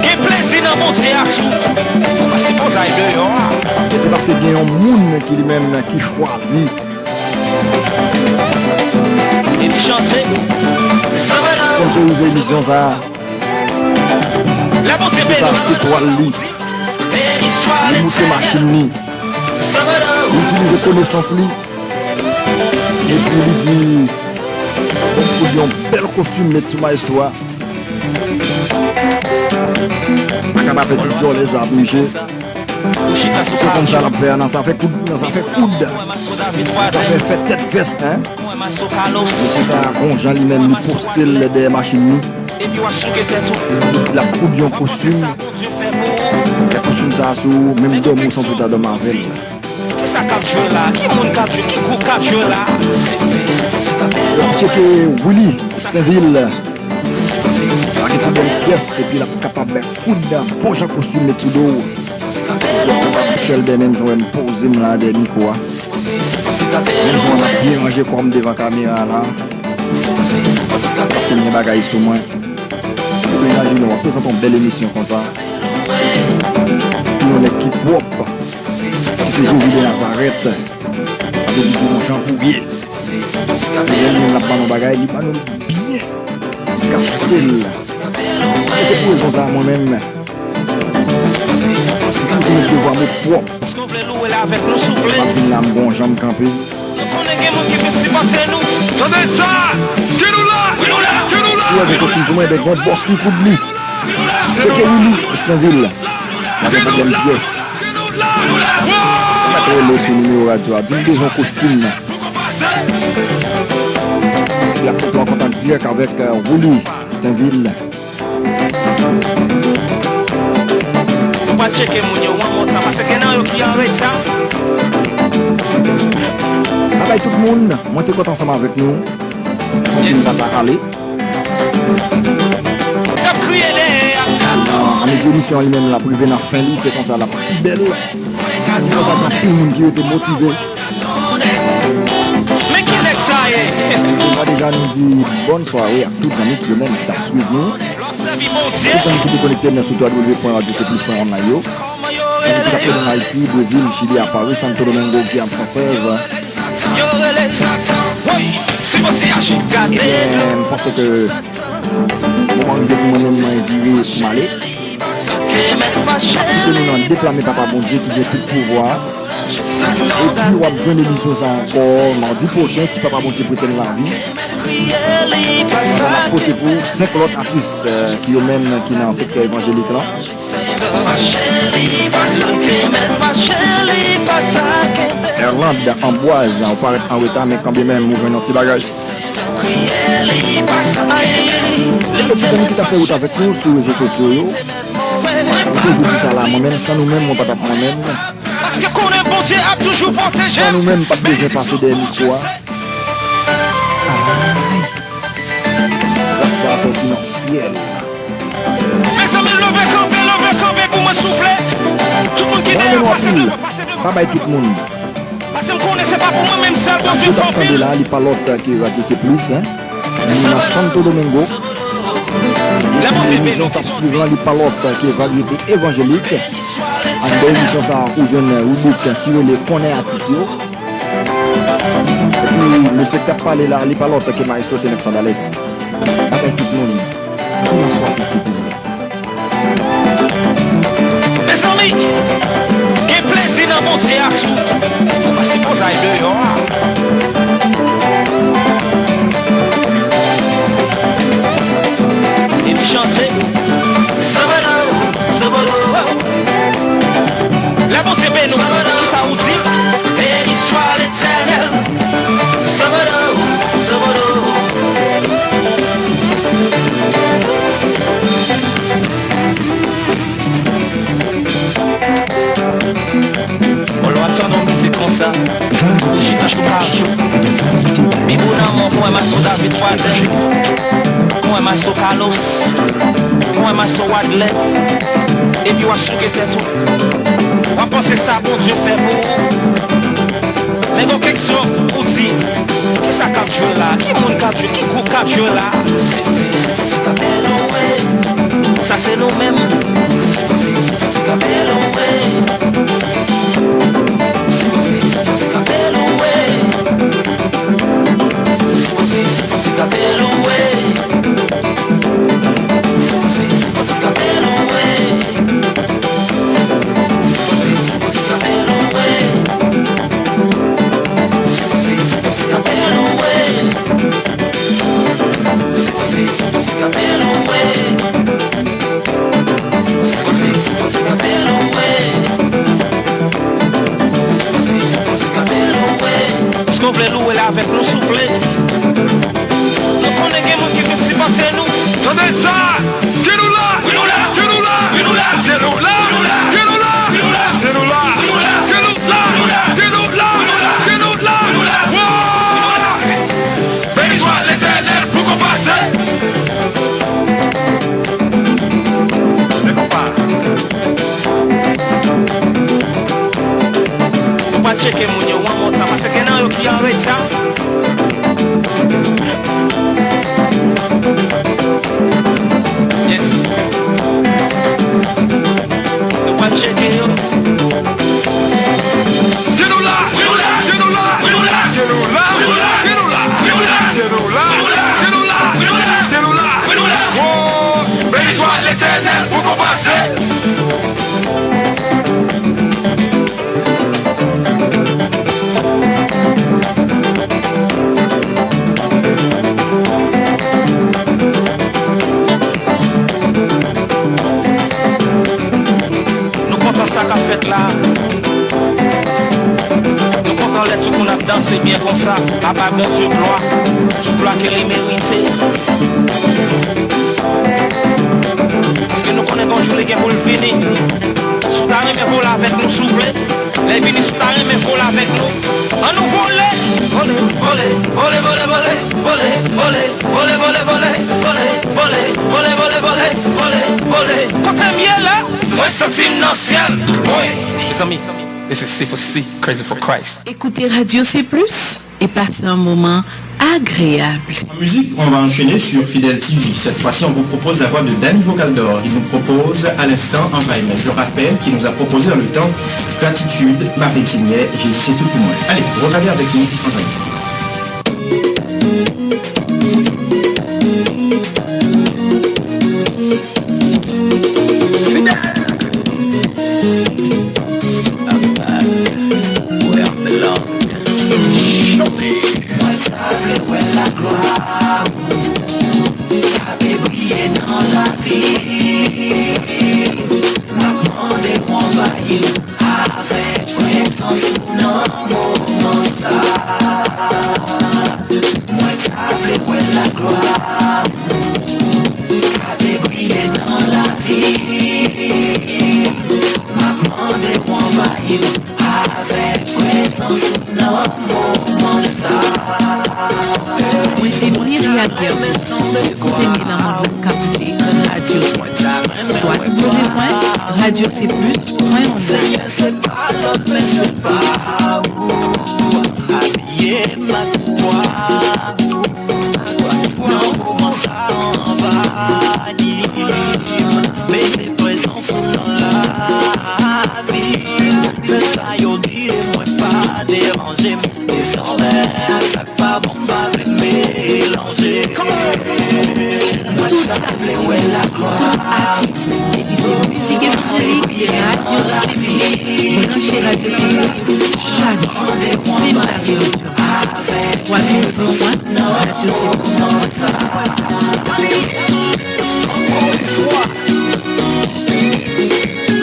gen plezi nan Bondye a tou. Ou pa sipoze al deyò a. E se paske gen yon moun ki li menm ki chwazi Epi chante. Sponsorize emisyon sa a. Misye sa achte twal li. Li moute machin li. Li itilize konesans li. Epi li di, bon, pou yon bèl kostim met sou maestro a. Pa ka pa fè ti djòlè sa pou misye. Se konsa l ap fè a, nan zafè koud, nan zafè koud. Nan zafè fè tèt fès, en. Mesye sa a, gon jan li menm, li poste l dèyè machin li. Li di l ap koud yon kostim. Fè kostim sa a sou ou, menm dòmi ou santi w ta dòmi avè l. Kisa k ap jwe la? Ki moun k ap jwe? Ki gwoup k ap jwe la? W ap tcheke Willy Stenville. Lage tou bèl pyès, epi l ap kapab koud bon jan kostim met sou do w. W ap kapab chèlbè menm jan w wè m poze m la dèyè mikwo a. Menm jan w ap byen ranje kò m devan kamera a la. Paske m gen bagay sou mwen. Imajine w ap prezante yon bèl emisyon konsa. Pou yon nèg ki pwòp, ki se Jezi de Nazarèt. Sa vle di pou yon jan pou w ye. Se lè li menm l ap ba nou bagay, li ba nou l byen. Li kache l. E se pou rezon sa a, mwen menm, m toujou met devwa m o pwòp. Paske w vle louwe l avèk nou, souple. M ap vin la, m gon jan m kanpe. Nou konnen gen moun ki vin sipòte nou. Tande sa! Ski nou la! Ski nou la! Si w wè gen kostim sou mwen, ebyen, gon bòs ki koud li. Tcheke Willy Estanville. Lage pwoblèm pyès. Ou pa t rele sou nimewo radyo a. Di m bezwen kostim nan. Epi l ap mete w an kontak dirèk avèk, euh, Willy Estanville. Nou pral tcheke moun yo wan montan, paske gen nan yo ki an reta. Babay tout moun, mwen te kontan ansanm avèk nou. Santi m pa ta ale. T ap kriye dèyè a. An, an mezi emisyon an li menm l ap rive nan fen li, se konsa l ap pi bèl. Se konsa gen anpil moun ki rete motive. Men ki nèg sa ye? Deja, deja, nou di bòn sware ak tout zanmi ki yo menm ki t ap swiv nou. Tout zanmi ki te konekte nan sou w w w pwen radyo se plis pwen online yo. Zanmi ki t ap konnen Ayiti, Brezil, Chili, a Paris, Santo Domingo, Giyàn Fransèz. Ebyen, m panse ke moman rive pou mwen menm mwen vire pou m ale. Kite nou nan deplame Papa Bondye ki gen tout pouvwa. Epi w ap jwenn emisyon sa ankò madi pwochen, si Papa Bondye prete n lavi. Pandan n ap pote pou senk lòt atis, euh, ki yo menm ki nan sektè evanjelik lan. Erlande Ambroise, ou parèt an reta, men kanmenm ou jwenn yon ti bagay. Gen de ti zanmi ki t ap fè wout avèk nou sou rezo sosyo yo. M toujou di sa la, mwen menm, san nou menm, mwen pa t ap mwen menm. Paske konnen Bondye ap toujou pwoteje m. San nou menm, pa t bezwen pase dèyè mikwo a. Ay! Gras sa a soti nan syèl. Mezanmi, leve kanpe, leve kanpe pou mwen, souple. Tout moun ki dèyè, pase devan, pase devan. Babay tout moun. Paske m konnen se pa pou mwen menm sèl Bondye fè anpil. Radyo w t ap tande la, li pa lòt ke Radyo Se Plis, en. Nou nan Santo Domingo. Epi emisyon w t ap swiv lan, li pa lòt ke Varyete Evanjelik. Anndan emisyon sa a, ou jwenn ribrik ki rele Konnen Atis Yo. Epi mesye k t ap pale la, li pa lòt ke Maestro Senex Sandales. Babay tout moun. Ki nan swati se pou nou. Mezanmi, gen plezi nan Bondye a tou. Ou pa sipoze al deyò a. Maestro Carlos, mwen Maestro Wadley, epi w ap souke tèt ou. W ap panse sa Bondye fè pou ou. Men gon kesyon ou di, kisa k ap jwe la? Ki moun k ap jwe? Ki gwoup k ap jwe la? Se Fousi, se Fousi k ap bèl ou, wi. Sa se nou menm. Se Fousi, se Fousi k ap bèl ou, wi. Se Fousi, se Fousi k ap bèl ou, wi. Se Fousi, se Fousi k ap bèl ou, wi. Se Fousi, se Fousi k ap bèl ou, wi. Se Fousi, se Fousi k ap bèl ou, wi. Se Fousi, se Fousi k ap bèl ou, wi. Se Fousi, se Fousi k ap bèl ou, wi. Se Fousi, se Fousi k ap bèl ou, wi. Se Fousi, se Fousi k ap bèl ou, wi. Èske w vle louwe l avèk nou, souple? Nou konnen gen moun ki vin sipòte nou. Tande sa! Skidoula! Skidoula! Skidoula! Wow! Beni swa Letènèl pou konpase. Men papa. Nou pral tcheke moun yo one more time, paske gen nan yo ki an reta. Yes. Nou pral tcheke yo. Skidoula! Skidoula! Skidoula! Wow! Beni swa Letènèl pou konpase. Nou kontan sa k ap fèt la. Nou kontan lè tout moun ap danse byen konsa, a bay Bondye glwa, tout glwa ke li merite. Paske nou konnen gon jou li gen pou l vini. Si w ta renmen vole avèk nou, souple. Lè l vini, si w ta renmen vole avèk nou, ann nou vole. Vole, vole, vole, vole, vole, vole, vole. Kote m ye la? Mwen santi m nan syèl. Mezanmi, this is C four C, Crazy for Christ. Écoutez Radio C Plus et passez un moment agréable. En musique, on va enchaîner sur Fidèle T V. Cette fois-ci, on vous propose la voix de Danny Vocaldor. Il nous propose à l'instant Envahimè. Je rappelle qu'il nous a proposé dans le temps Gratitude, Mari Senyè, Jezi se tout pou mwen. Allez, regardez avec nous Envahimè. Mwen ta vle wè laglwa ou k ap briye nan lavi m. M ap mande w anvayi m avèk prezans ou nan moman sa. Mwen ta vle wè laglwa ou k ap briye nan lavi m. M ap mande w anvayi m avèk prezans ou nan moman sa. Mwen se Myriam Guerrier. Kote m ye nan mond lan k ap koute radyo. W w w pwen radyo se plis pwen online. Senyè, se pa lòt, men se pa ou. Abiye m ak pouvwa ou. Nan moman sa, anvayi m. Mete prezans ou nan lavi m. Fè sa yo di de mwen, pa deranje m. Desann ak sa k pa bon, m pa vle melanje. Mwen ta vle wè laglwa. Tout atis, depi se mizik evanjelik, se radyo Sepi. Branche radyo Sepi chak jou. Vin lage yo sou w w w pwen radyo sepi.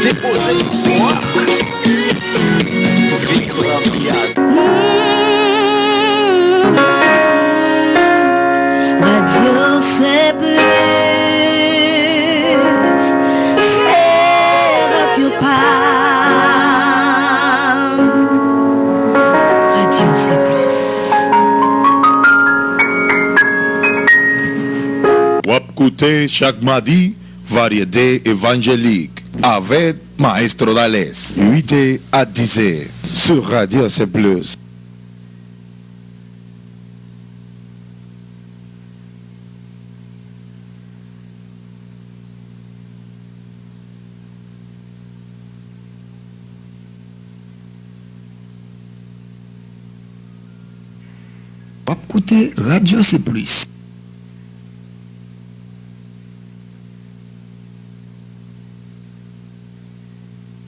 Depoze yon vwa. Vin pran piyaj. Radyo Sepi, se radyo pa m. Radyo Sepi. W ap koute chak madi varyete evanjelik avèk Maestro Dales, uit è a diz è, sou Radyo Sen Plis. W ap koute Radyo Seplis.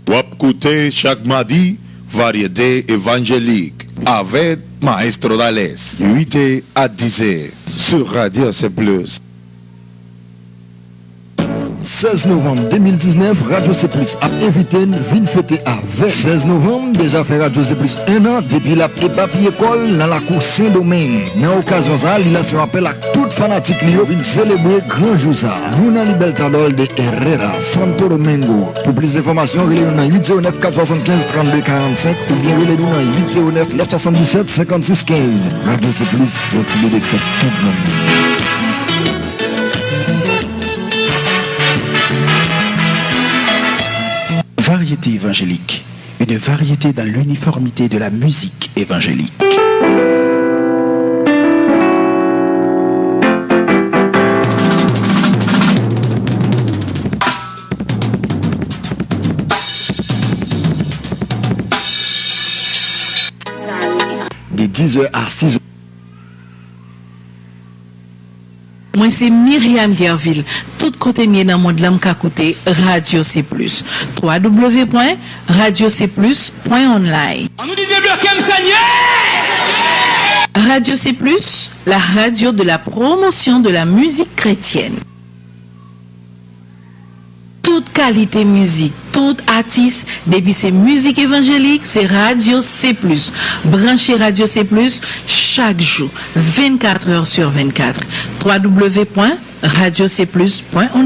W ap koute chak madi varyete evanjelik avèk Maestro Dales, uit è a diz è, sou Radyo Seplis. Sèz novanm de mil diznèf, Radyo Seplis ap envite n vin fete avè l. Sèz novanm deja fè Radyo Seplis en an depi l ap epapiye kò l nan lakou Sendomeng. Nan okazyon sa a, li lanse yon apèl ak tout fanatik li yo vin selebre gran jou sa a. Nou nan Libertador de Herrera, Santo Domingo. Pou plis enfòmasyon, rele nou nan uit zewo nèf kat swasannkenz trannde karannsenk oubyen rele nou nan uit zewo nèf nèf swasanndisèt senkannsis kenz. Radyo Seplis, yon ti bebe k fè tout granmoun. Variété évangélique, une variété dans l'uniformité de la musique évangélique. De diz è a sis è. Mwen se Myriam Guerville. Tout kote m ye nan mond lan, m ka koute Radyo Seplis. W W W pwen radyo seplis pwen online. An nou di debloke m, Senyè! Radyo Seplis, la radio de la promotion de la musique chrétienne. Tout kalite mizik, tout atis, depi se mizik evanjelik, se Radyo Seplis. Branche Radyo Seplis chak jou, vennkat è sou vennkat. W W W pwen radyo seplis pwen online.